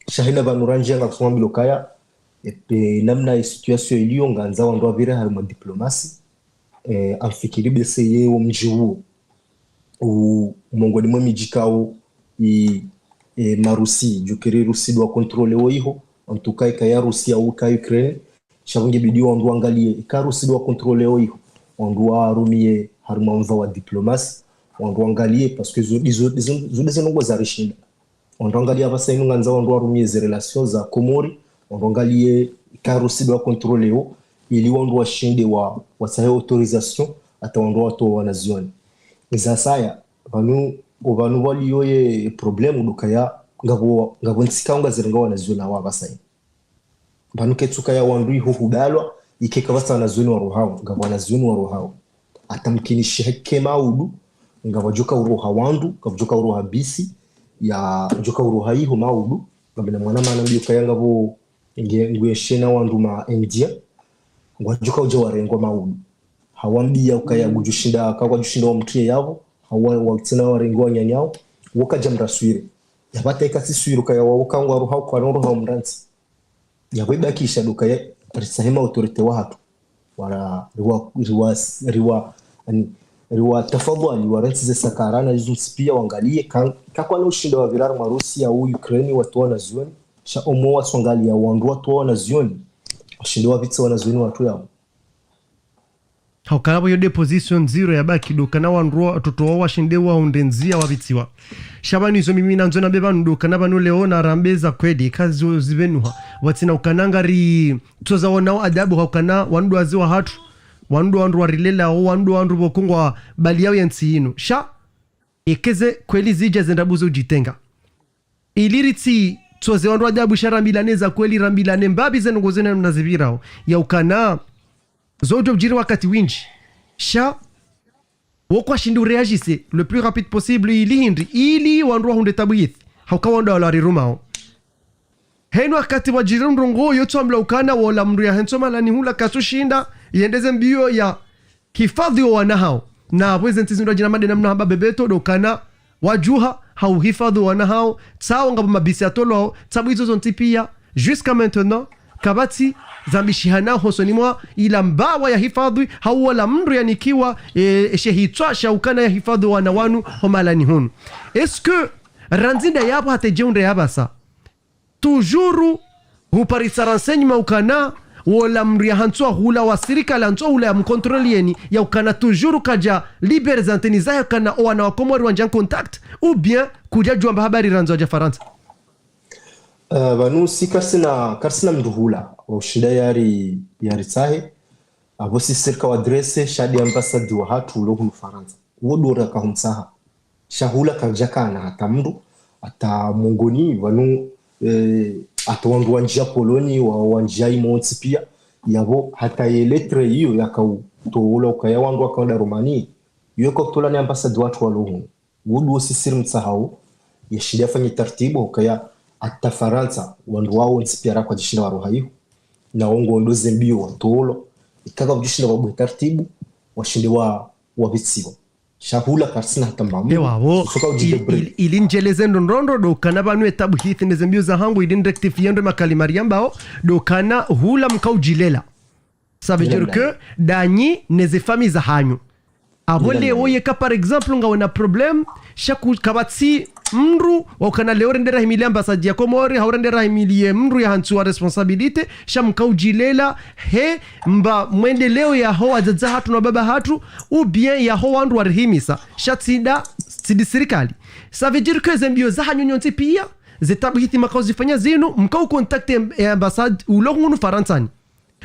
Sha hena pvanu randjia ngakusoma mbilo ukaya, e, pe namna e situation iliyo ngandzao wandru wapvire harimwa diplomasi, e, amfikiri bese ye wo mdji uwo. u mongoni mwe midji ikao i e, ma Russie, djukiri Russie ndo wa contrôlé wo iho, en tout cas ikaya Russie au ikaya Ukraine, sha pvo ngebidi wandru wangaliye, ikaya Russie ndo wa contrôlé wo iho, wandru warumie harumwa mva wa diplomasi, wandru wangaliye, parce que zo, zo, zo, zo ndeze ndrongoo zarishinda. Wandru wangaliye apvasa inu ngwandzo wandru warumie ze relations za Komori, wandru wangaliye ikaya Russie ndo wa contrôlé wo, ili wandru washinde wa, watsahe autorisation, hata wandru watowe wanazioni. Iza saya, pvanu, opvanu pvwaliyo ye problème ndo ukaya, ngapvo, ngapvo ntsi ikao ngazirenga wanazioni wawo apvasa inu. Pvanu ketsuka ya wandru iho hudalwa, ike kapvatsi wanazioni warohao, ngapvo wanazioni warohao. Hata mkinishihe ke maudu, ngapvadjoka uroha wandru, ngapvadjoka uroha bisi, yadjoka uroha iho maudu, ngamina mwana mana mbi ukaya ngapvo nge, ngweshe na wandru ma India, ngwadjoka udja warengwa maudu. Hawambiya ukaya ngudjoshinda, ka ngwadjoshinda wamtriye yapvo, hawa, wa, tsena warenge wananyawo, wo kadja mraswire. Yapvo hata ika tsi swire ukaya wawo ka ngwarohao kwanoroha umrantsi. Yapvo ibakisha ndo ukaya, ritsahe ma autorité wahatru. Wala, riwa, riwa, riwa, ani, riwa tafadhwali, warantsi ze sakara na izo ntsi piya wangaliye, ka, ka kwana ushinda wapvira harumwa Russie au Ukraine watowe wanazioni, sha omwe wasongaliya wandru watowe wanazioni, washinde wapvitse wanazioni watru yapvo. Haukana pvo iyo nde position ndziro yabaki, ndo ukana wandru wa, watoto wawo washinde wahundre ndzia wapvitsiwa. Sha pvanu izo mimi nandzo nambe pvanu ndo ukana pvanu leo narambe za kweli, kazi zipvenuha. Pvatsina ukana ngari, tsoza wonao adabu haukana wandru wazee wahatru, wandru wandru warilelao, wandru wandru pvoko ngwabaliao ye ntsi inu. Sha, eka ze kweli zidja zenda buzo udjitenga. Ili ritsi, tsoze wandru adabu sha rambilane za kweli, rambilane mbapvi ze ndrongoo zinu namna zipvirao. Ya ukana, zo udjo udjiri wakati windji. Sha, wo kwashindi uréagisse le plus rapide possible ili hindri, ili wandru wahundre tabu hithi. Hauka wandru wala warirumao. Henu wakati wadjiri ndrongoo yo tswambila ukana wola mndru yahentso malani hula katsushinda, yendeze mbio ya hifadhwi wo wana hawo. Na pvo eze ntsi zindru wadjina madena mna hamba bebeto ndo ukana wadjuha, hau hifadhwi wo wana hawo, tsawo ngapvo mabisi yatolwao, tsabu izo zontsi piya, jusqu'à maintenant, kapvatsi zambishihana hosoni mwa ila mbawa ya hifadhwi, hau wola mndru yanikiwa, e, eshe hitswa sha ukana ya hifadhwi wana wanu ho malani hunu. Est-ce que, randzi nda yapvo hata djeundre yapvasa? Toujours, huparisa renseignement ukana, wola mndru yahantswa hula wa sirikali, hantswa hula ya mcontrôler yeni, ya ukana toujours kadja libérer ze antenne zahe ukana owana wa Komori wandja en contact, ou bien kudja djuwa mba habari randzi wadja Farantsa. Eh, pvanu si karisina, karisina mndru hula, wa ushinda yari, yaritsahe, apvo si sirikali wa adresse, sha nde ambassade wahatru ulo hunu Farantsa. Wo ndo raka humtsaha. Sha hula karidjakana hata mndru, hata mongoni, pvanu, eh, hata wandru wandjia Pologne, wa, wandjia imontsi piya, yapvo hata ye lettre iyo yakautowa ukaya wandru wakaenda Roumanie, iyo kautowa ni ambassade wahatru walo hunu. Wo ndo sisi rimtsahao, yashinde yafanye tartibu, ukaya hata Farantsa, wandru wawo ntsi piya rakwadjishinda waroha iho, na wo ngondo ze mbio watolwa, ika kapvudjishinda pvwabuhe tartibu, washinde wa, wapvitsiwa. Sha hula karisina hata mba mndru. Ewa, wo, usoka udji ili, débrouiller. Ili, ili ndjeleze ndrongoo ndo ukana pvanu etabu hithi neze mbio zahangu, ili nrectifier ndo makalima riyambao, ndo ukana hula mkaudjilela. Ça veut dire que ndanyi neze famille zahanyu. Apvo leo yeka, par exemple, ngawena problème, sha ku, kapvatsi mndru, wa ukana leo rende rahimili ambassade ya Komori, hau rende rahimili ye mndru yahantsiwa responsabilité, sha mkaudjilela, he, mba mwendeleo yaho wadzadze hatru na baba hatru, ou bien yaho wandru warihimisa, sha tsi nda, tsi ndi sirikali. Ça veut dire que ze mbio zahanyu nyontsi piya, ze tabu hithi mkauzifanya zinu, mkaucontacter em, e ambassade, ulo hunu Farantsani.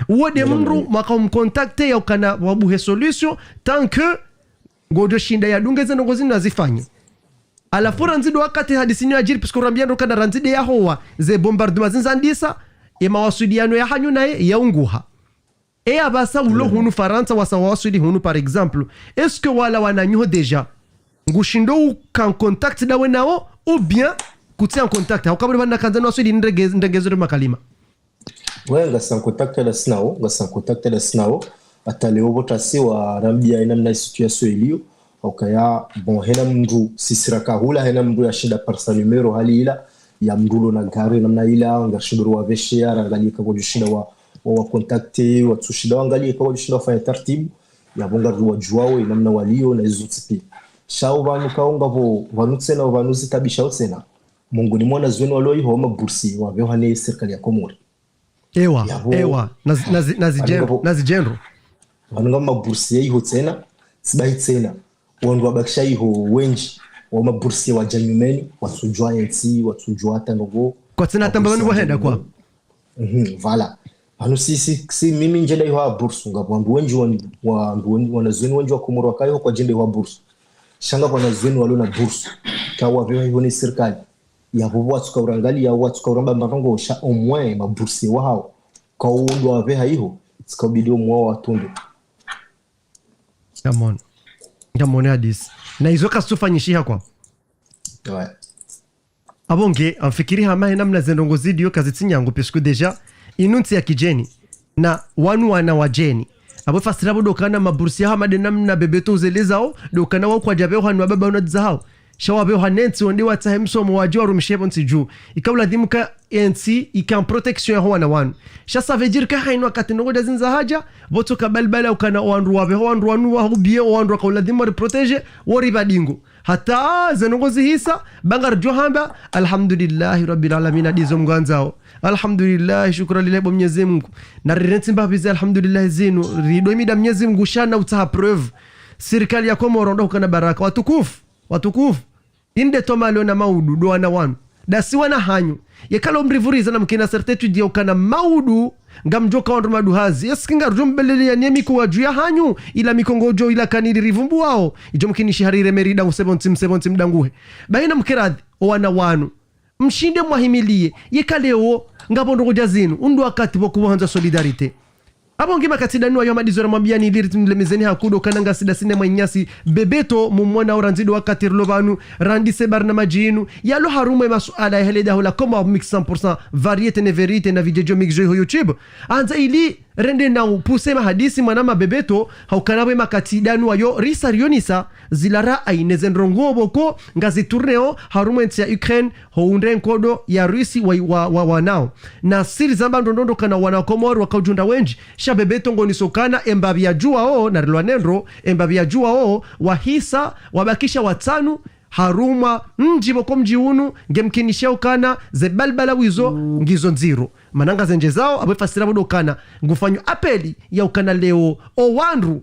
Uwo nde mndru mwaka umcontacter ya ukana wabuhe solution, tant que ngodjo shinda yadunge ze ndrongoo zinu nazifanye. Halafu randzi ndo wakati hadisi inu yadjiri, puisque urambia ndo ukana randzi nde yahowa, ze bombardement zinu zandisa, ye mawaswiliano yahanyu naye yaunguha. E apvasa ulo hunu Farantsa wasa wawaswili hunu, par exemple. Est-ce que wala wananyaho déjà ngushindo uka en contact ndawe nawo, ou bien kutsi en contact? Hauka pvo pvanu nakandza niwaswili ndrenge, ndrenge zo nde makalima. Ouais, ngasi en contact ndasi nawo, ngasi en contact ndasi nawo. Hata leo pvo tasi warambia ye namna ye situation iliyo. Hauka ya, bon, hena mndru, sisi raka hula, hena mndru yashinda parisa numéro hali ila, ya mndru ulo na gari namna ila, ngarishindo riwapveshe, rangalie eka kwadjoshinda wa, wa, wacontacter, watsushinda wangalie eka kwadjoshinda wafanye tartibu, yapvo ngariwadjuwao, ye namna waliyo, na izo zontsi piya. Sha opvanu kaonga pvo, pvanu tsena, opvanu zitabisha tsena. Mongoni mwa wanazioni walo iho mabursi wapvehwa ne sirikali ya Komori. Ewa, yapvo, ewa, nazi-, nazi-, nazi-, pvanu ngapvo, nazidjendro. Pvanu ngapvo mabursi ya iho tsena, tsibahi tsena. Wandru wabakisha iho wendji, wa mabursi wadja nyumeni, watsudjuwa yentsi, watsudjuwa hata ndrongoo. Kwatsina hata mbapvanu pvohenda kwa. Mhm, voilà. Pvanu si, si, si mimi ndjenda iho ha bursu, ngapvo wandru wendji wan-, wandru wen-, wanazioni wendji wa Komori waka iho kwadjenda iho ha bursu. Sha ngapvo wanazioni walo na bursu. Kawapvehwa iho ne sirikali. Yapvo watsuka urangaliya, watsuka uramba marongo, sha au moins mabursi wahao. Kawo ndo wapveha iho, tsika ubidi au moins watunde. Come on. Come on, hadisi. Na izo kazitsufanyishiha kwa. Ouais. Apvo nge, ngamfikiri hama he namna zendrongoo ziliyo kazitsi nyangu, puisque déjà, inu ntsi ya kidjeni, na wanu wana wadjeni. Apvo fasiri apvo ndo ukana mabursi ya hama nde namna Bebeto uzelezao, ndo ukana wao kwadjapvehwa ni wababa wana dzahao. Sha wapvehwa ne ntsi wende watsahe msomo wadje warumishe pvo ntsi dju. Ika uladhimu ka entsi, ika en protection yaho wana wanu. Sha ça veut dire ka hayina wakati ndrongoo djazindza hadja, pvo tsoka balbala ukana wandru wapvehwa wandru wanu wahubie, wandru waka uladhimu wari protéger, wori pvadingo. Hata zendrongoo zihisa, ba ngaridjo hamba, alhamdulillahi rabbil alamina, ndizo Mngu andzao. Alhamdulillahi, shukura lillahi bo Mnyezi Mngu. Na rirentsi mbapvi ze alhamdulillahi zinu, rido himida Mnyezi Mngu sha na utsaha preuve. Sirikali ya Komoro ndo hukana baraka. Watukufu, watukufu. Inde toma leo na maudu, ndo wana wanu. Ndasi wana hanyu. Yeka lo mrivuriza na mkena certitude ya ukana maudu, ngamdjoka wandru maduhazi. Est-ce que ngaridjo mbelelea ne miko wadju ya hanyu, ila miko ngodjo ila kani ili rivumbuwao. Idjo mkini shihari remerida msebo ntsi, msebo ntsi mdanguhe. Bahi na mkeradhi, o wana wanu. Mshinde mwahimiliye, yeka leo, ngapvo ndrongoo djazinu, undru wakati pvo kuwa handza solidarité. Apvo nge makati ndanu ayo hama ndizo ramwambiyani ili ritimilemezeni hakudo kana ngasi ndasi ne mwananyasi Bebeto mumwona o randzi ndo wakati rilo pvanu, randise barnamaji inu, yalo harumwa ye masuala ya hele daho la Comores Mix cent pour cent variété ne vérité na vidéo mix djo iho YouTube. Handza ili rende na upuse mahadisi mwanama Bebeto, ha ukana pvo ye makati ndanu ayo risa rionisa, zila ra aine zendrongoo pvoko, ngazi tourneo, harumwa entsi ya Ukraine, ho undre nkodo ya Russie wa, wa, wa, wanao. Na siri zamba ndrongoo ndo ukana wana Komori waka udjunda wendji, sha Bebeto ngonisao ukana embapvi ya djuwa o, na rilwa nendro, embapvi ya djuwa o, wahisa, wabakisha watsanu, harumwa, mdji pvoko mdji unu, ngemkinisha ukana, ze balbala wizo, ngizo ndziro. Mana ngazendjezao, apvo fasiri apvo ndo ukana, ngufanyo appel ya ukana leo, o wandru,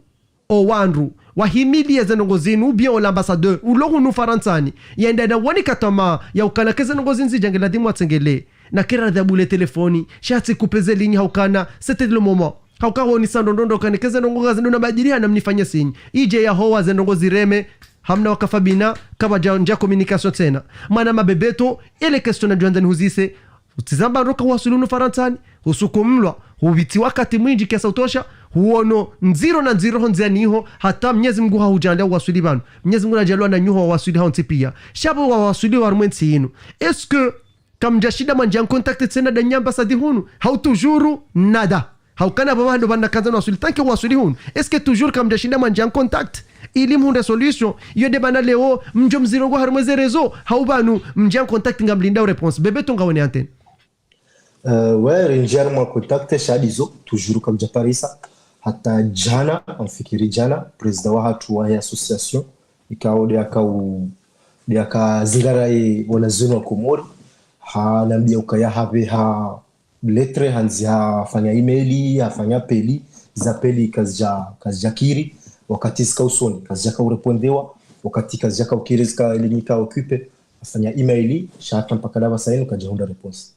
o wandru, wahimiliye zendrongoo zinu, ou bien o l'ambassadeur, ulo hunu Farantsani, yende na woni katama, ya ukana ke zendrongoo zinu zidja nge ladhimu watsengele, na kera dhabule telefoni, sha tsi kupe ze ligne ha ukana, c'était le moment. Ha uka wonisa ndrongoo ndo ukana ke zendrongoo ngazi ndo na badiliha na mnifanye signe. Idje ya howa zendrongoo zireme, hamna wakafa bina, kapvadja ndja communication tsena. Mwanama Bebeto, ele question nadjo handza nihuzise, utsizamba ndo uka wasuli hunu Farantsani, husukumlwa, hupviri wakati mwindji kiasi utosha, huono ndziro na ndziro ho ndziani iho, hata Mnyezi Mngu hahudjaaliya uwasuli pvanu. Mnyezi Mngu nadjaaliye wananyaho wawasuli hawontsi piya. Sha pvo wawasuli harumwa entsi inu. Est-ce que kamdjashinda mwandjia en contact tsena nda nyamba sadi hunu? Hau toujours nada. Ha ukana pvo pvahanu pvanu nakandza niwasuli, tant que wasuli hunu. Est-ce que toujours kamdjashinda mwandjia en contact ili mhundre solution? Iyo nde mana leo, mdjo mzirongoa harumwa ze réseaux, hau pvanu, mndjia en contact ngamlindao réponse. Bebeto ngawe ne antenne. Euh, ouais, rindjia harumwa contact, sha ndizo, toujours kamdjaparisa. Hata djana, ngamfikiri djana, président wahatru wahe association, ikao nde aka u-, nde aka zingara ye wanazioni wa Komori, hanambia ukaya hapveha lettre, handzi hafanya email, hafanya appel, ze appel kazidja, kazidja kiri, wakati zika usoni, kazidjaka urepondewa, wakati kazidjaka ukiri zika ligne ika occupé, hafanya email, sha hata mpaka ndapvasa inu kadjahundra réponse.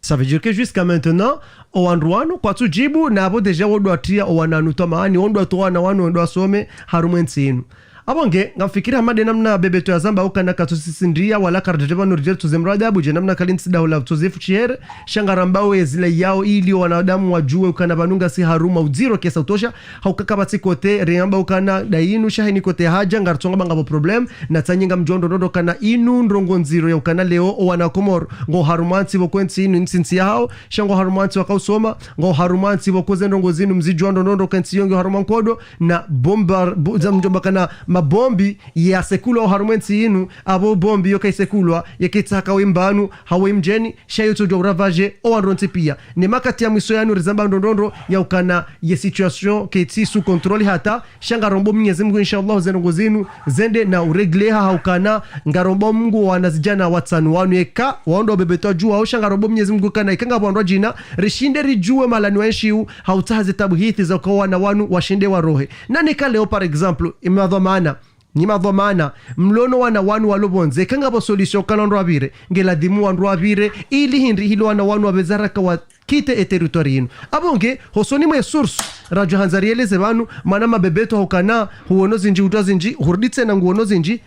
Ça veut dire que jusqu'à maintenant, o wandru wanu kwatsudjibu, na apvo déjà wo ndo watria o wananu twamaani, wo ndo watoa wana wanu, wo ndo wasome, harumwa entsi inu. Apvo nge, ngamfikiri hama nde namna Bebeto yazamba ukana katsusisindria, wala karidjadje pvanu ridje ritsoze mradi apvo, dje namna kali ntsi ndaho la utsozefu shihere, sha ngarambao ye zila yao ili o wanadamu wadjuwe ukana pvanu ngasi harumwa udziro kiasi utosha, ha uka kapvatsi côté, riamba ukana nda inu, sha heni côté hadja, ngaritsonga ba ngapvo problème, na tsanyi ngamdjo ndrongoo ndo ukana inu ndrongoo ndziro ya ukana leo, o wana Komori, ngo harumwa ntsi pvoko entsi inu, ntsi ntsi yahao, sha ngo harumwa ntsi waka usoma, ngo harumwa ntsi pvoko ze ndrongoo zinu mzidjuwa ndrongoo ndo uka entsi yo ngiyo harumwa nkodo, na bomba, bu-, za mdjomba kana Ba bombi yasekulwa oharumwa entsi yinu, apvo bombi yoka isekulwa, yeka itsaha kawe mbanu, hawe mdjeni, sha yotsodjuwa uravaje, owandru wontsi piya. Ne makati ya mwiso yanu rizamba ndrongondro, yaukana ye situation ketsi sous contrôle hata, sha ngarombo Mwenyezi Mungu, inshallah, zendrongo zinu zende na uregleha haukana, ngarombo Mungu wanazidjana watsanu wanu eka, wandru wabebetwa djuwa, sha ngarombo Mwenyezi Mungu kana, eka ngapvo wandru wadjina, rishinde ridjuwe mahalani waenshiyo, hautsaha zetabu hizi zauka wana wanu washinde warohe. Na neka leo, par exemple, imadhwamana, nyi madhwamana, mlona wana wanu walo pvondze, eka ngapvo solution kana wandru wapvire, ngeladhimu wandru wapvire, ili hindri hilo wana wanu wapveze haraka wa quitter e territoire yinu. Apvo nge, hosoni mwe source, radjo handza rieleze pvanu, mana mabebeto haukana, huono zindji, hudjuwa zindji, hurudi tsena nguono zindji.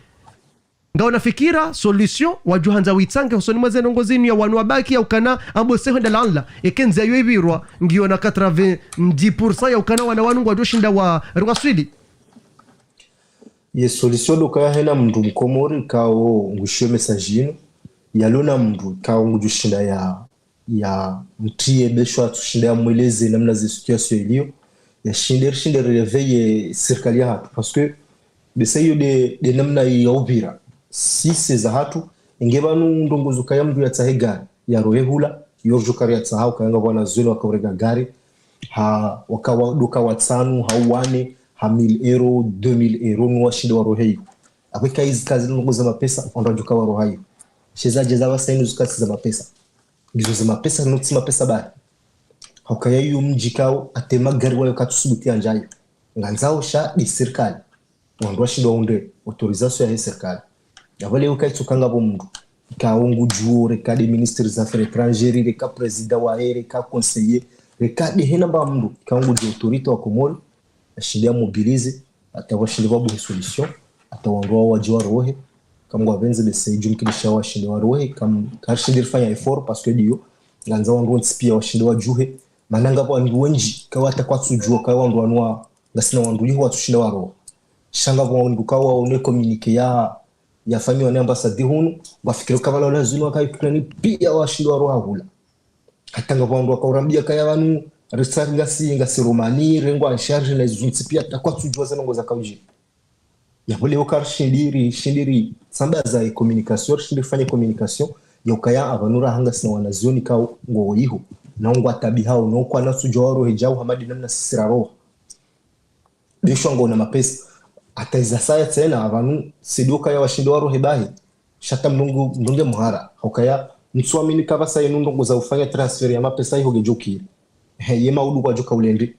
Ngauna fikira, solution, wadjo handza witsange, hosoni mwe zendrongo zinu ya wanu wabaki yaukana, ambo seho ndalanla, eka ndzia yo ipvirwa, ngiona quatre-vingt-dix pour cent yaukana wana wanu ngwadjo shinda wa, riwaswili. Ye solution ndo kaya hena mndru mkomori kao ngushiyo message yinu, yalona mndru kao ngudjo shinda ya, ya mtriye besho atsushinda ya mweleze namna ze situation iliyo, ya shinde, rishinde réveiller sirikali yahatru, parce que besa iyo nde, nde namna ya upvira. Si se zahatru, inge pvanu ndrongo zo kaya mndru yatsahe gari, yarohe hula, yo ridjo kari yatsaha, ukaya ngapvo wanazioni wakaurega gari, ha, wakawa, ndo ka watsanu, ha wane, ha mille euros, deux mille euros, no washinde warohe iyo. Apvo eka izi kazi ndrongo za mapesa, wandru wadjo ka waroha iyo. She zadje za pvasa inu zikatsi za mapesa. Ngizo za mapesa, no tsi mapesa bahi. Haukaya iyo mdji kao, ata magari wayo katsusubuti yandjayo. Ngandzao sha nde sirikali. Wandru washinde wahundre autorisation yahe sirikali. Yapvo leo kaitsoka ngapvo mndru. Kao ngudjuo, reka nde ministre des affaires étrangères, reka président wahe, reka conseiller, reka nde hena mba mndru. Kao ngudjuo autorité wa Komori, ashinde ya mobiliser, ata washinde wabuhe solution, ata wandru wa wadji warohe, kam ngwapvendze besa idjumkinisha washinde warohe, kam karishinde rifanya effort, parce que ndiyo, ngandzao wandru wontsi piya washinde wadjuhe, mana ngapvo wandru wendji, kawata kwatsudjuwa, kaya wandru wanu wa, ngasina wandru iho watsushinda waroha. Sha ngapvo wandru kawaone communiqué ya, yafanyiwa ne ambassade hunu, ngwafikiri kapvala wanazioni waka Ukraine piya washinde waroha hula. Hata ngapvo wandru wakaurambia kaya pvanu, ritsari ngasi, ngasi Roumanie, rengwa en charge na izo zontsi piya, ata kwatsudjuwa zendrongo zakaudjiri. Yapvo leo karishindi ri, shindi ri, sambaza ye communication, rishindi rifanye communication, yaukaya apvanu raha ngasina wanazioni kao ngwao iho, na ngwataabihao, na ukwana tsudjuwa warohe djau hama nde namna sisi raroha. Besho ngwaona mapesa. Ata iza saya tsena, apvanu, si ndo kaya washinde warohe bahi. Sha ata mndru ngu, mndru nge mhara. Haukaya, ntsuamini ka pvasa yinu ndrongo za ufanya transfert ya mapesa iho ngedjo kiri. He, ye maudu kwadjo ka ulendi.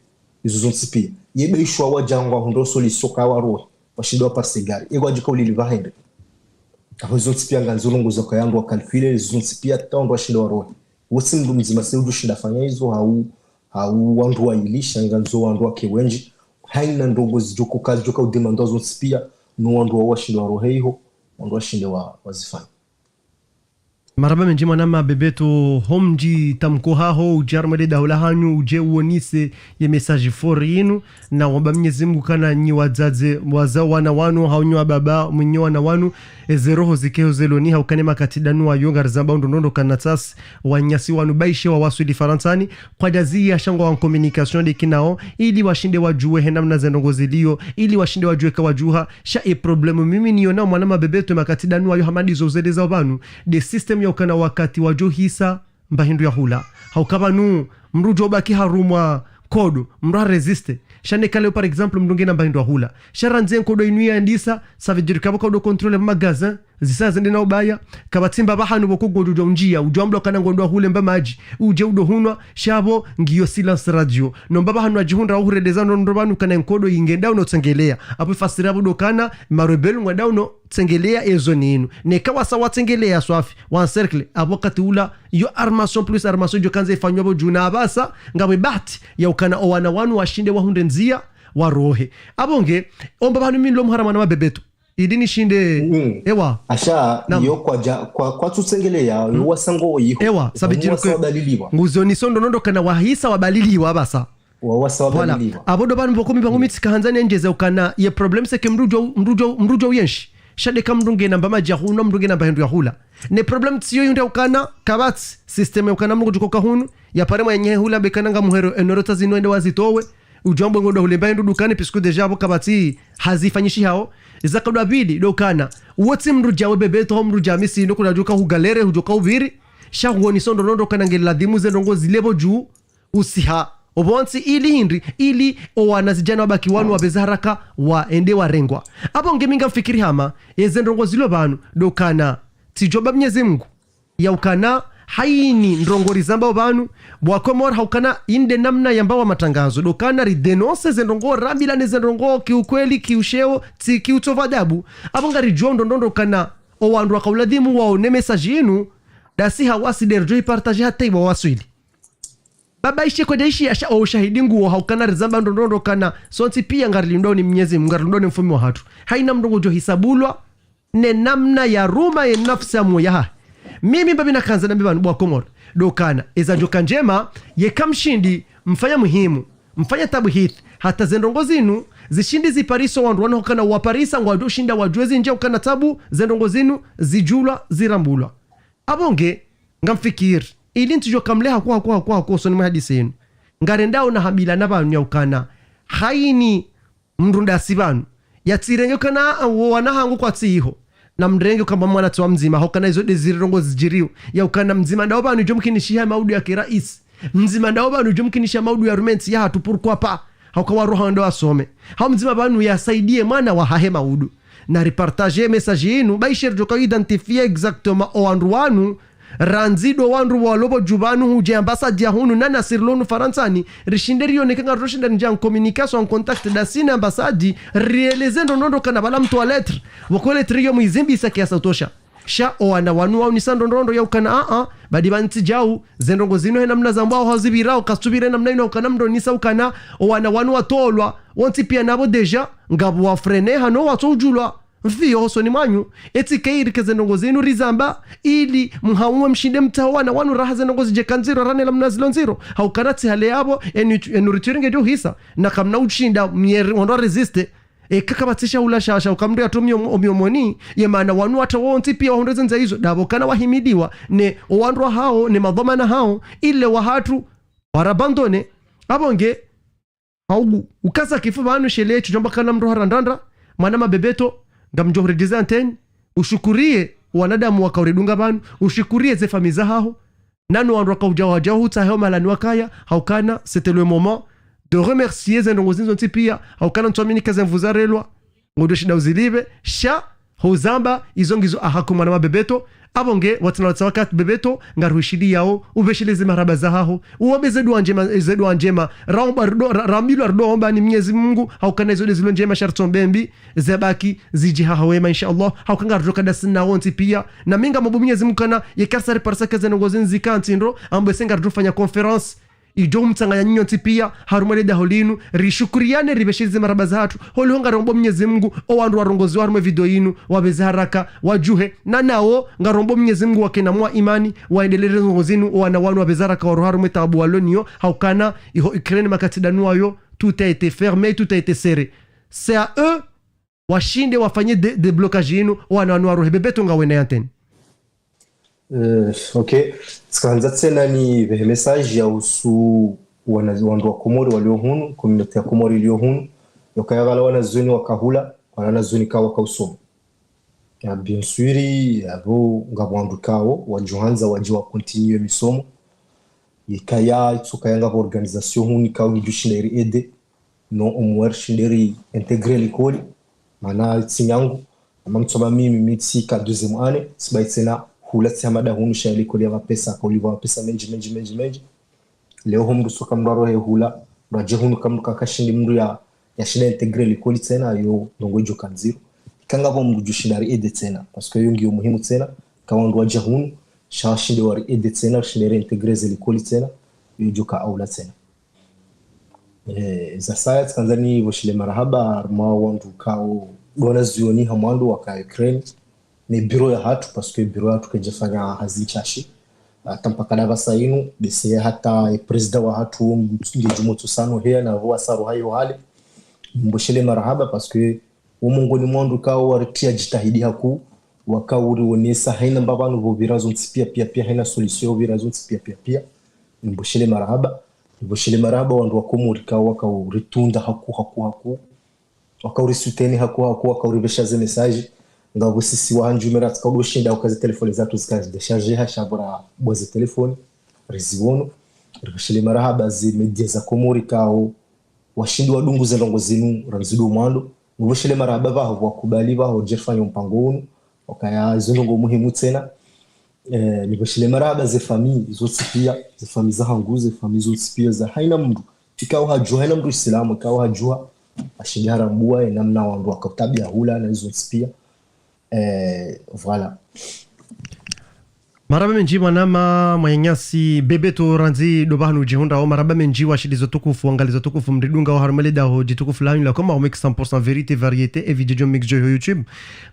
Izo zontsi piya. Ye besho wadja ngwahundro solution ka warohe. Washinde waparse gari. Ye kwadjo ka ulili pvahende. Apvo izo zontsi piya ngandzo ndrongo za kaya wandru wa calculer, izo zontsi piya ata wandru washinde warohe. Wotsi mndru mdzima se udjo shinda fanya izo hau, hau wandru wayili, sha ngandzo wandru wake wendji. Haina ndrongo zidjo ka, zidjo ka udemandwa zontsi piya, no wandru wao washinde warohe iho, wandru washinde wa, wazifanye. Marahaba mendji mwananya Bebeto, ho mdji tamko haho, udje harumwa le daho la hanyu, udje uonese ye message fort yinu, na wamba Mwenyezi Mungu kana nyi wadzadze, wazao wana wanu, hau nyi wababa, mwenye wana wanu, eze roho zikeho zeloni, haukana ye makati ndanu wayo, ngarizamba undrondondo kana tsasi, wananyasi wanu baishe wawaswili Farantsani, kwadjaziya sha ngwao en communication ndeki nao, ili washinde wadjuwe he namna ze ndrongo ziliyo, ili washinde wadjuwe ka wadjuha, sha ye problème mimi niyonao mwananya Bebeto ye makati ndanu wayo hama ndizo zelezao pvanu, nde système yaukana wakati wadjo hisa, mba hindru ya hula. Hauka pvanu, mndru udjo baki harumwa nkodo, mndru ha résister. Sha neka leo, par exemple, mndru ngena mba hindru ya hula. Sha randzi ye nkodo inu yandisa, ça veut dire kapvo ka udo contrôler magasin, zisa zende na ubaya, kapvatsi mba pvahanu pvoko ngodjo undjia, udjo ambwa kana ngondo hule mba madji, udje udo hunwa, sha pvo ngiyo silence radio. No mba pvahanu wadjihundra uhureleza ndrongo pvanu kana nkodo ingenda uno tsengelea. Apvo fasiri apvo ndo kana, marebelle ngwenda uno tsengelea ezo ninu. Neka wasa watsengelea swafi, wa encercler, apvo wakati ula, yo armation plus armation djo kandza ifanywa pvo djuna apvasa, ngapvo bahati, yaukana owana wanu washinde wahundre ndzia, warohe. Apvo nge, omba pvanu mi nilo mhara mwananya Bebeto. Ili nishinde, Mm. ewa. Asha, Naam. yo kwadja, kwa, kwatsutsengelea, yo Mm. wasa ngo iho. Ewa, ça veut dire que wasa wabaliliwa. Nguzo niso ndrondondo kana wahisa wabaliliwa apvasa. Wawasa Voilà. wabaliliwa. Apvo ndo pvanu pvoko mi pvangu mi tsika handza nendjeze ukana, ye problème c'est que mndru udjo, mndru udjo, mndru udjo uyenshi. Sha ndeka mndru ngena mba madji ya hunwa, mndru ngena mba hindru ya hula. Ne problème tsiyo yundra ukana, kapvatsi, système yaukana mndru ngudjo koka hunu, yapare mwenye hula bekana nga muhero, enoro tazinu ende wazitowe, udjo ambwa ngondo hule mba hindru dukani, puisque déjà apvo kapvatsi, hazifanyishi hao, Iza kadwa pvili, ndo ukana, uwo tsi mndru djawe Bebeto, hau mndru dja Hamisi, ndo kula djuka hugalere, hudjoka upviri, sha huonesa ndrongoo ndo ukana ngeli ladhimu ze ndrongoo zile pvo dju, usiha. Opvontsi ili hindri, ili owanazidjana wabaki wanu wapveze haraka, waende warengwa. Apvo nge mi ngamfikiri hama, eze ndrongoo zilo pvanu, ndo ukana, tsidjomba Mnyezi Mungu, ya ukana, haini ndrongoo rizambao pvanu, bo wa Komori ha ukana inde namna yambao matangazo, ndo ukana ridénonce ze ndrongoo, rambilane ze ndrongoo, kiukweli, kiusheo, tsi, kiutsopva adabu, apvo ngaridjuao ndrongoo ndo ukana, owandru waka uladhimu waone message inu, ndasi hawasi ndo ridjo ipartager hata iwawaswili. Baba ishe kwenda ishi asha, o ushahidi nguwo ha ukana rizamba ndrongoo ndo ukana, sontsi pia ngarilindwao ni Mnyezi Mungu, ngarilindwao ni mfumo wahatru. Haina mndru ngudjo hisabulwa, ne namna yaruma ye nafsi ya moyo yahahe. Mimi mbapvi nakandza nambe pvanu bo wa Komori, ndo ukana, eza djoka ndjema, yeka mshindi, mfanya muhimu, mfanya tabuhithi, hata ze ndrongoo zinu, zishindi ziparise wandru wanu ha ukana waparisa, ngwadjo shinda wadjuwe zindji ha ukana tabu, ze ndrongoo zinu, zidjulwa, zirambulwa. Apvo nge, ngamfikiri, ili ntsidjoka mleha kwa, kwa, kwa, kwa, usoni mwa hadisi inu. Ngarendao na hambilana pvanu ya ukana, haini mndru ndasi pvanu, yatsirenge ukana, a, wo wana hangu kwatsi iho. Na mrenge ukamba mwana tsi wa mdzima, ha ukana izo nde ziri ndrongoo zidjiriyo. Ya ukana mdzima ndao pvanu djo mkinishiha maudu ya kiraisi. Mdzima ndao pvanu djo mkinishiha maudu ya rume ntsi yahatru, pourquoi pas. Ha uka waroha ndo wasome. Hau mdzima pvanu yasaidie mwana wahahe maudu. Na ripartager message inu, ba ishe ridjoka identifier exactement owandru wanu, randzi ndo wandru walo pvo dju pvanu hudje ambassade ya hunu na nasi rilo hunu Farantsani, rishinde rioneke ngaridjo shinda rindjie en communication, en contact ndasi na ambassade, rieleze ndrongoo ndo ukana pvala mtowa lettre, pvoko lettre iyo mwizimbisa kiasi utosha. Sha owana wanu waonesa ndrongoo ndo ya ukana, a, a, badi pvantsi djau, ze ndrongoo zinu he namna zambwao hazipvirao, kazitsupvira namna inu ha ukana mndru onesa ukana, owana wanu watolwa, wontsi pia napvo déjà, ngapvo wa freiner hano watso udjulwa. Mfiyo hosoni mwanyu, etsi kayiri ke ze ndrongoo zinu rizamba, ili mhauwe mshinde mtsahe owana wanu raha ze ndrongoo zidjeka ndziro, rane la mna zilo ndziro. Ha ukana tsi hale yapvo, enu, enu ritswiringe djo hisa, na kamna ushinda, mnyeri, wandru wa résister. Eka kapvatsi shahula sha, sha uka mndru yatro mio-, miomoni, ye mana wanu hata wontsi pia wahundre ze ndzia izo, ndapvo ukana wahimidiwa, ne owandru wahao, ne madhwamana hao, ile wahatru, warabandone, apvo nge, haugu, ukaza kifu pvanu shele, tsidjomba kana mndru harandanda, mwana Mabebeto, ngamdjo huredjeza antenne, ushukuriye, wanadamu waka uridunga pvanu, ushukuriye ze famiyi zahaho, nano wandru waka udja wadja hutsaha heo mahalani wakaya, ha ukana, c'était le moment de remercier ze ndrongoo zinu zontsi pia, ha ukana ntsuamini ka ze nvu zarelwa, ngodjo shinda uzilipve, sha, huzamba, izo ngizo ahaku mwana Mabebeto, apvo nge, watsina watsa wakati Bebeto, ngaruhishiliyao, upvesheleze marahaba zahaho, uombe ze dua ndjema, ze dua ndjema, raomba rido, ra-, rambilwa rido omba ni Mnyezi Mungu, ha ukana izo nde zilo ndjema sha ritsombe mbi, zebaki, zidje haho wema, insha Allah, ha uka ngaridjo ka ndasi na wontsi pia, na mi ngamomba Mnyezi Mungu ukana, yeka risa riparisa ke ze ndrongoo zinu zika ntsindo, ambwe se ngaridjo fanya conférence, idjo mtsanganya nyinyi nyontsi pia, harumwa le daho linu, rishukuriyane, ripvesheleze marahaba zahatru, holiho ngarombo Mnyezi Mungu, owandru warongoziwa harumwa video yinu, wapveze haraka, wadjuhe, na nawo, ngarombo Mnyezi Mungu wakena mwa imani, waendeleze ndrongoo zinu, owana wanu wapveze haraka, waroha harumwa taabu walo nayo, ha ukana, iho Ukraine makati ndanu wayo, tout a été fermé, tout a été serré. C'est à eux, washinde wafanye dé-, déblocage yinu, owana wanu warohe. Bebeto ngawe na antenne. Eh, ok. Tsikandza tsena nipvehe message ya uhusu wana, wandru wa Komori walio hunu, communauté ya Komori ilio hunu, yokaya pvala wanazioni waka hula, wala wanazioni ka waka usoma. Ya, bien sûr, apvo ngapvo wandru kao, wadjo handza wadje wa continuer misomo. Yikaya, itsokaya ngapvo organisation hunu kao ngidjo shinda iri aider. Non, au moins rishinde ri intégrer likoli, mana tsi nyangu, ama mtsoma mimi, mi tsika deuxième année, tsibayi tsena hula tsi hamada hunu sha likoli ya mapesa, ka ulipvwa mapesa mendji, mendji, mendji, mendji. Leo ho mndru tsoka mndru arohe hula, mndru adje hunu ka mndru kaka shindi mndru ya, yashinde intégrer likoli tsena, yo ndrongoo idjo ka ndziro. Ika ngapvo mndru djo shinda ri aider tsena, parce que yo ngiyo muhimu tsena, ka wandru wadja hunu, sha washinde wari aider tsena, rishinde ri intégrer ze likoli tsena, yo idjo ka aula tsena. Eh, za saya tsikandza nipvoshele marahaba, harumwa wandru kao, ndo wanazioni ha mwando waka Ukraine, ne bureau yahatru, parce que bureau yahatru kayidjafanya hazi ntsashi. Hata mpaka ndapvasa inu, bese hata e président wahatru, nge djumotso sano heya, na pvo wasaro hayo hale. Nipvoshele marahaba, parce que wo mongoni mwa wandru kao waritia jitihadi hakuu, waka urionesa, haina mbapvanu pvo pvira zontsi pia, pia, pia, haina solution pvira zontsi pia, pia, pia. Nipvoshele marahaba. Nipvoshele marahaba wandru wa Komori kao waka uritunda hakuu, hakuu, hakuu. waka uri soutenir haku haku, waka uripvesha ze message. Ngapvo sisi wahandjumera tsika udo shinda uka ze téléphone zatru zika décharger ha sha pvo ra bua ze téléphone, riziwono. Ripveshele marahaba ze média za Komori kao washindi wadungu ze ndrongoo zinu randzi ndo mwando. Nipveshele marahaba pvaho pvwa kubali pvaho dje rifanye mpango unu, ukaya izo ndrongoo muhimu tsena. Eh, nipveshele marahaba ze famille zontsi pia, ze famille zahangu, ze famille zontsi pia za haina mndru. Ikao hadjua, haina mndru Islamu, ikao hadjua, ashindi harambua ye namna wandru waka utabia hula na izo zontsi pia. Eh, voilà. Marahaba mendji mwanama mwananyasi Bebeto, randzi ndo pvahanu udjihundrao. Marahaba mendji washilizi watukufu, wangalizi watukufu, mridungao harumwa le daho djitukufu lahanyu la Koma Mix cent pour cent vérité, variété, et vidéo mix djo ho YouTube.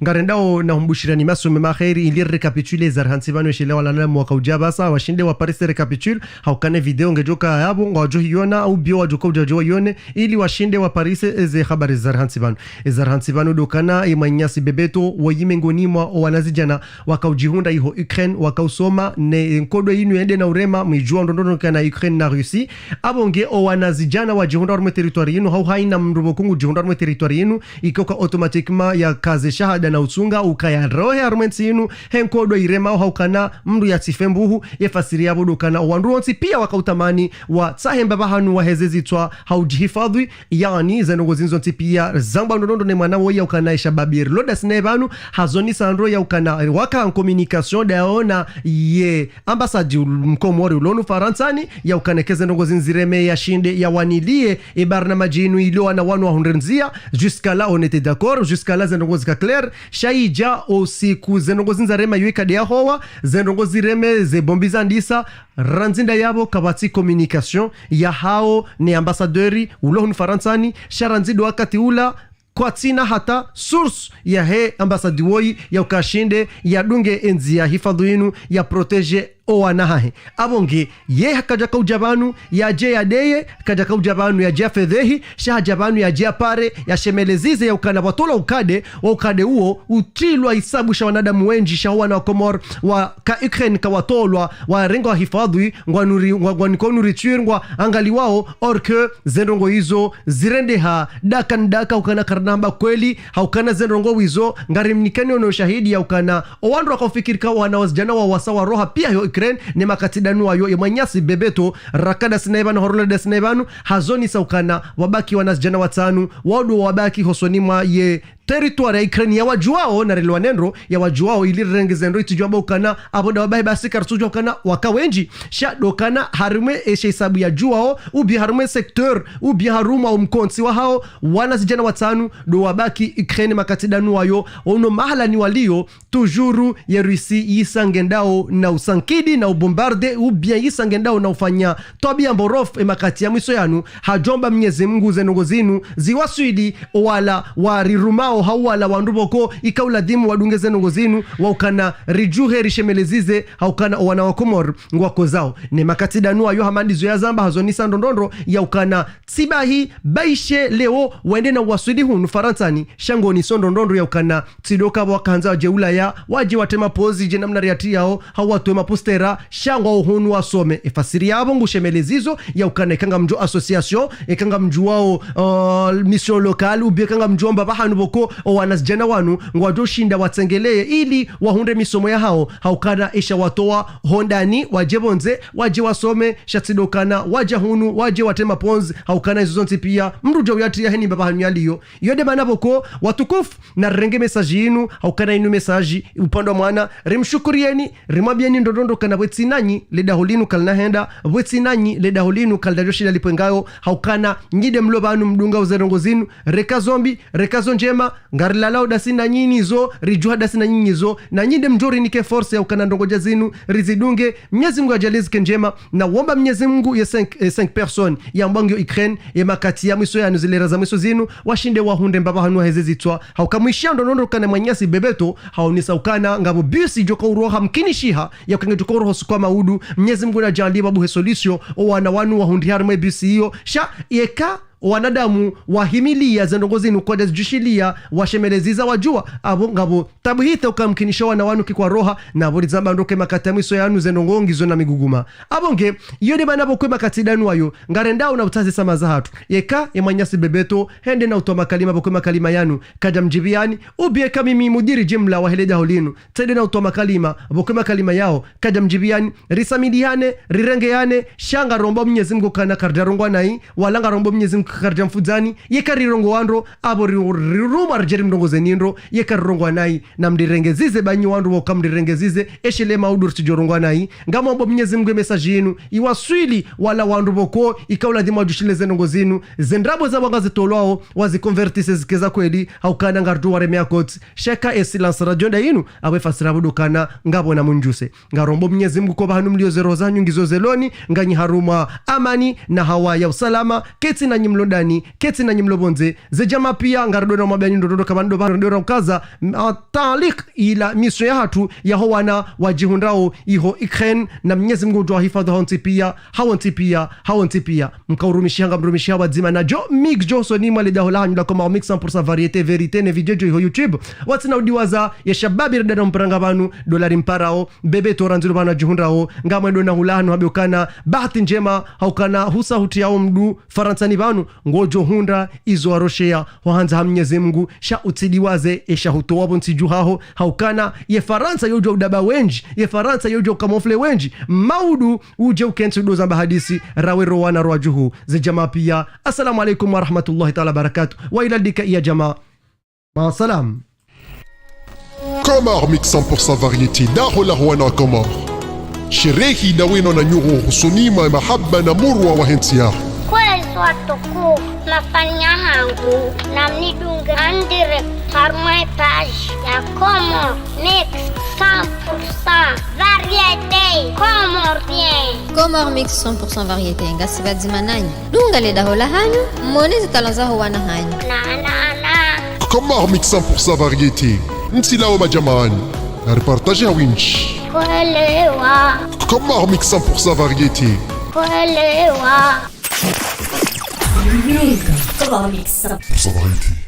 Ngarendao na humbushirani masihu mema kheri, ili récapitule za rihantsi pvanu eshelewa lala mwaka udja pvasa, washinde waparise récapitule, haukana vidéo ngedjoka yapvo, ngwadjo hiona, au bio wadjoka udja djo waione, ili washinde waparise eze habari za rihantsi pvanu. Eza rihantsi pvanu ndo ukana, ye mwananyasi Bebeto, woyi mengoni mwa owanazidjana waka udjihundra iho Ukraine, waka usoma, ne nkodo inu yende na urema, mwijua ndrongoo ndo ukana Ukraine na Russie. Apvo nge owanazidjana wadjihundra harumwa territoire inu, hau haina mndru pvoko ngudjihundra harumwa territoire inu, ikoka automatiquement yaka ze shahada na utsunga, ukaya rohe harumwa entsi inu, he nkodo irema, haukana mndru yatsife mbuhu, ye fasiri yapvo ndo ukana, owandru wontsi pia waka utamani, watsahe mbapvahanu waheze zitswa, haudjihifadhwi, yaani, ze ndrongoo zinu zontsi pia, zambwa ndrongoo ndo ne mwana woyi ya ukana esha babiri. Lo dasi naye pvanu, hazonisa ndro ya ukana, waka en communication, ndaona ye ambassade ul-, mkomori ulo hunu Farantsani, ya ukana eke ze ndrongoo zinu zireme yashinde, yawanilie, e barnamaji inu ilo wana wanu wahundre ndzia, jusqu'à là, on était d'accord, jusqu'à là, ze ndrongoo zika clair, sha idja, o usiku, ze ndrongoo zinu zarema yo ika nde yahowa, ze ndrongoo zireme, ze bombi zandisa, randzi ndayapvo kapvatsi communication yahao ne ambassadeur ulo hunu Farantsani, sha randzi ndo wakati ula kwatsina hata source yahe ambassade woyi ya uka ashinde yadunge endzia hifadhwi inu ya protéger owana hahe. Apvo nge, ye hakadjaka udja pvanu yadje yadeye, kadjaka udja pvanu yadje yafedhehi, sha hadja pvanu yadje yapare, yashemeleze ze ya ukana pvatolwa ukade, wa ukade uwo, utrilwa hisabu sha wanadamu wendji, sha wana wa Komori, waka Ukraine kawatolwa, warengwa hifadhwi, ngwanuri-, ngwa-, ngwaniko nourriture, ngwaangaliwao, or que ze ndrongoo izo zirendeha, daka ni daka, ukana karina hamba kweli, haukana ze ndrongoo izo, ngarimnikeni ono ushahidi ya ukana, owandru waka ufikiri ka wana wazidjana wa wasa waroha pia yo Ukraine, ne makati ndanu wayo, ye mwananyasi Bebeto, raka dasi naye pvanu, horola dasi naye pvanu, hazonisa ukana, wabaki wanazidjana watsanu, wao ndo wabaki hosoni mwa ye territoire ya Ukraine ya wadjuwao, na relewane ndro, ya wadjuwao, ili rirenge ze ndro itsidjuwa ba ukana, apvo nda wabahe basi karitsudjuwa ukana, waka wendji, sha ndo ukana, harumwa eshe hisabu yadjuwao, ou bien harumwa secteur, ou bien harumwa omkontsi wahao, wanazidjana watsanu, ndo wabaki Ukraine makati ndanu wayo, ono mahalani walio, toujours ye Russie yisa ngendao na usankidi na ubombarde, ou bien yisa ngendao na ufanya twabia mborofu e makati ya mwiso yanu, hadjomba Mnyezi Mngu ze ndrongoo zinu, ziwaswili, owala warirumao, hau wala wandru pvoko, ika uladhimu wadunge ze ndrongoo zinu, wa ukana ridjuhe rishemeleze ze, haukana owana wa Komori, ngwakozao. Ne makati ndanu wayo hama ndizo yazamba hazonisa ndrongoo ndro, ya ukana tsi bahi, baishe leo, wende na uwaswili hunu Farantsani, sha ngoni so ndrongoo ndro ya ukana, tsi ndo uka pvo wakahandza wadje Ulaya, wadje watreme pozi, dje namna riatriyao, hau watowe mapostera, sha ngwao hunu wasome. E fasiri yapvo ngushemeleza izo, ya ukana eka ngamdjo association, eka ngamdjuwao, uh, mission locale, ou bien eka ngamdjuwao mbapvahanu pvoko, owanazidjana wanu, ngwadjo shinda watsengeleye, ili wahundre misomo yahao, haukana esha watowa, hondani, wadje pvondze, wadje wasome, sha tsi ndo ukana, wadja hunu, wadje watreme pozi, haukana izo zontsi pia, mndru djo uyatriya heni mbapvahanu yalio. Iyo nde mana pvoko, watukufu, na rirenge message yinu, haukana inu message, upande wa mwana, rimshukurieni, rimwambieni ndrongoo ndro ukana pvwetsi nanyi, le daho linu kalina henda, pvwetsi nanyi, le daho linu kalidjadjo shinda lipvwe ngayo, haukana, nyi nde mlo pvanu mdungao ze ndrongoo zinu, reka zo mbi, reka zo ndjema, ngarilalao dasi na nyinyi zo, ridjuha dasi na nyinyi zo, na nyi nde mdjo rinike force ya ukana ndrongoo dja zinu, rizidunge, Mnyezi Mngu yadjaaliye zike ndjema, na womba Mnyezi Mngu ye cinq, eh, cinq personnes, yambwa ngiyo Ukraine, ye makati ya mwiso yanu zilera za mwiso zinu, washinde wahundre mbapvahanu waheze zitswa, hauka mwishiya ndrongoo ndro ukana mwananyasi Bebeto, haonesa ukana, ngapvo bisi djoka uroha mkinishiha, ya ukana ngedjoka uroha usiku wa maudu, Mnyezi Mngu nadjaaliye pvwabuhe solution, owana wanu wahundrihe harumwa e bisi iyo, sha, yeka, Wanadamu wahimilia ze ndrongoo zinu kwadja zidjushilia, washemeleza za wadjua, apvo ngapvo tabu hita ukamkinisha wana wanu kikwaroha, na pvo rizamba ndo ke makati ya mwiso yanu ze ndrongoo ngizo na miguguma. Apvo nge, iyo nde mana pvoko makati danu wayo, ngarendao na utsaha ze samaha zahatru. Yeka, ye mwananyasi Bebeto, hende na utowa makalima pvoko makalima yanu, kadja mdjibiani, ubi eka mimi mudiri jimla wa hele daho linu, tsende na utowa makalima, pvoko makalima yao, kadja mdjibiani, risamilihane, rirengeane, sha ngaromba Mnyezi Mngu kana karidja rongoa nayi, wala ngaromba Mnyezi Mngu karidja mfudzani, yeka rirongoa ndro, apvo ri-, riruma ridje rimrongozeni ndro, yeka rirongoa nayi, na mrirengeze ze banyi wandru pvoka mrirengeze, eshe le maudu ritsidjo rongoa nayi, ngamomba Mnyezi Mngu ye message yinu, iwaswili wala wandru pvoko, ika uladhimu wadjushile ze ndrongoo zinu, ze ndrabo za wanga zitolwao, waziconvertise zike za kweli, haukana ngaridjo waremea koti, sha eka e silence radio nda yinu, apvo efasiri pvo ndo kana, ngapvo na mundjuse. Ngaromba Mnyezi Mngu ko pvahanu mlio ze roho zanyu ngizo zeloni, nganyi harumwa amani na hawa ya usalama, ketsi nanyi mlo ndani, ketsi nanyi mlo pvondze, ze djamaa pia, ngaridjo na mwambiani ndo ndo ndo kama ndo pvahanu ndo na ukaza, m-, a, talik ila mission yahatru yaho wana wadjihundrao iho Ukraine, na Mnyezi Mngu udjo wahifadhwi hawontsi pia, hawontsi pia, hawontsi pia. Mkaurumishiha ngamrumishiha pvwadzima na djo mix djo usoni mwa le daho lahanyu la Comores Mix cent pour cent variété vérité ne vidéo djo iho YouTube. Watsina udiwaza ye shababi ridada mpranga pvanu, ndo lari mparao, Bebeto randziro pvanu adjihundrao, ngamwendo na hula hanu hambio kana, bahati ndjema, haukana husa hutiyao mdu, Farantsa ni pvanu, ngodjo hundra, izo warosheya, hwahandza ha Mnyezi Mngu, sha utsidiwaze, esha hutowa pvo ntsi dju haho, haukana, ye Farantsa yodjo udaba wendji, ye Farantsa yodjo ucamoufler wendji, maudu, udje ukentsi udo zamba hadisi, rawe ro wana ro wadjuhu, ze djamaa pia. Assalamu alaikum wa rahmatullahi ta'ala wa barakatuh. Wa ila lika ya djamaa. Ma salam. Comores Mix cent pour cent variété, daho laho wana Comores. Sherehi daweno na nyuho husoni mwa mahaba na murwa wa hentsi yaho. Kwezi watukufu, mafanya hangu, namnidunge en direct harumwa ye page ya Comores Mix cent pour cent variété comorien. Comores Mix cent pour cent variété, ngasi pvadzima nanyi. Dunga le daho lahanyu, mone ze talent zaho wana hanyu. Na, na, na. Comores Mix cent pour cent variété. Ntsi lawo madjamaani. Na reportage ya windji. Kwelewa. Comores Mix cent pour cent variété. Kwelewa. Comores Mix cent pour cent variété.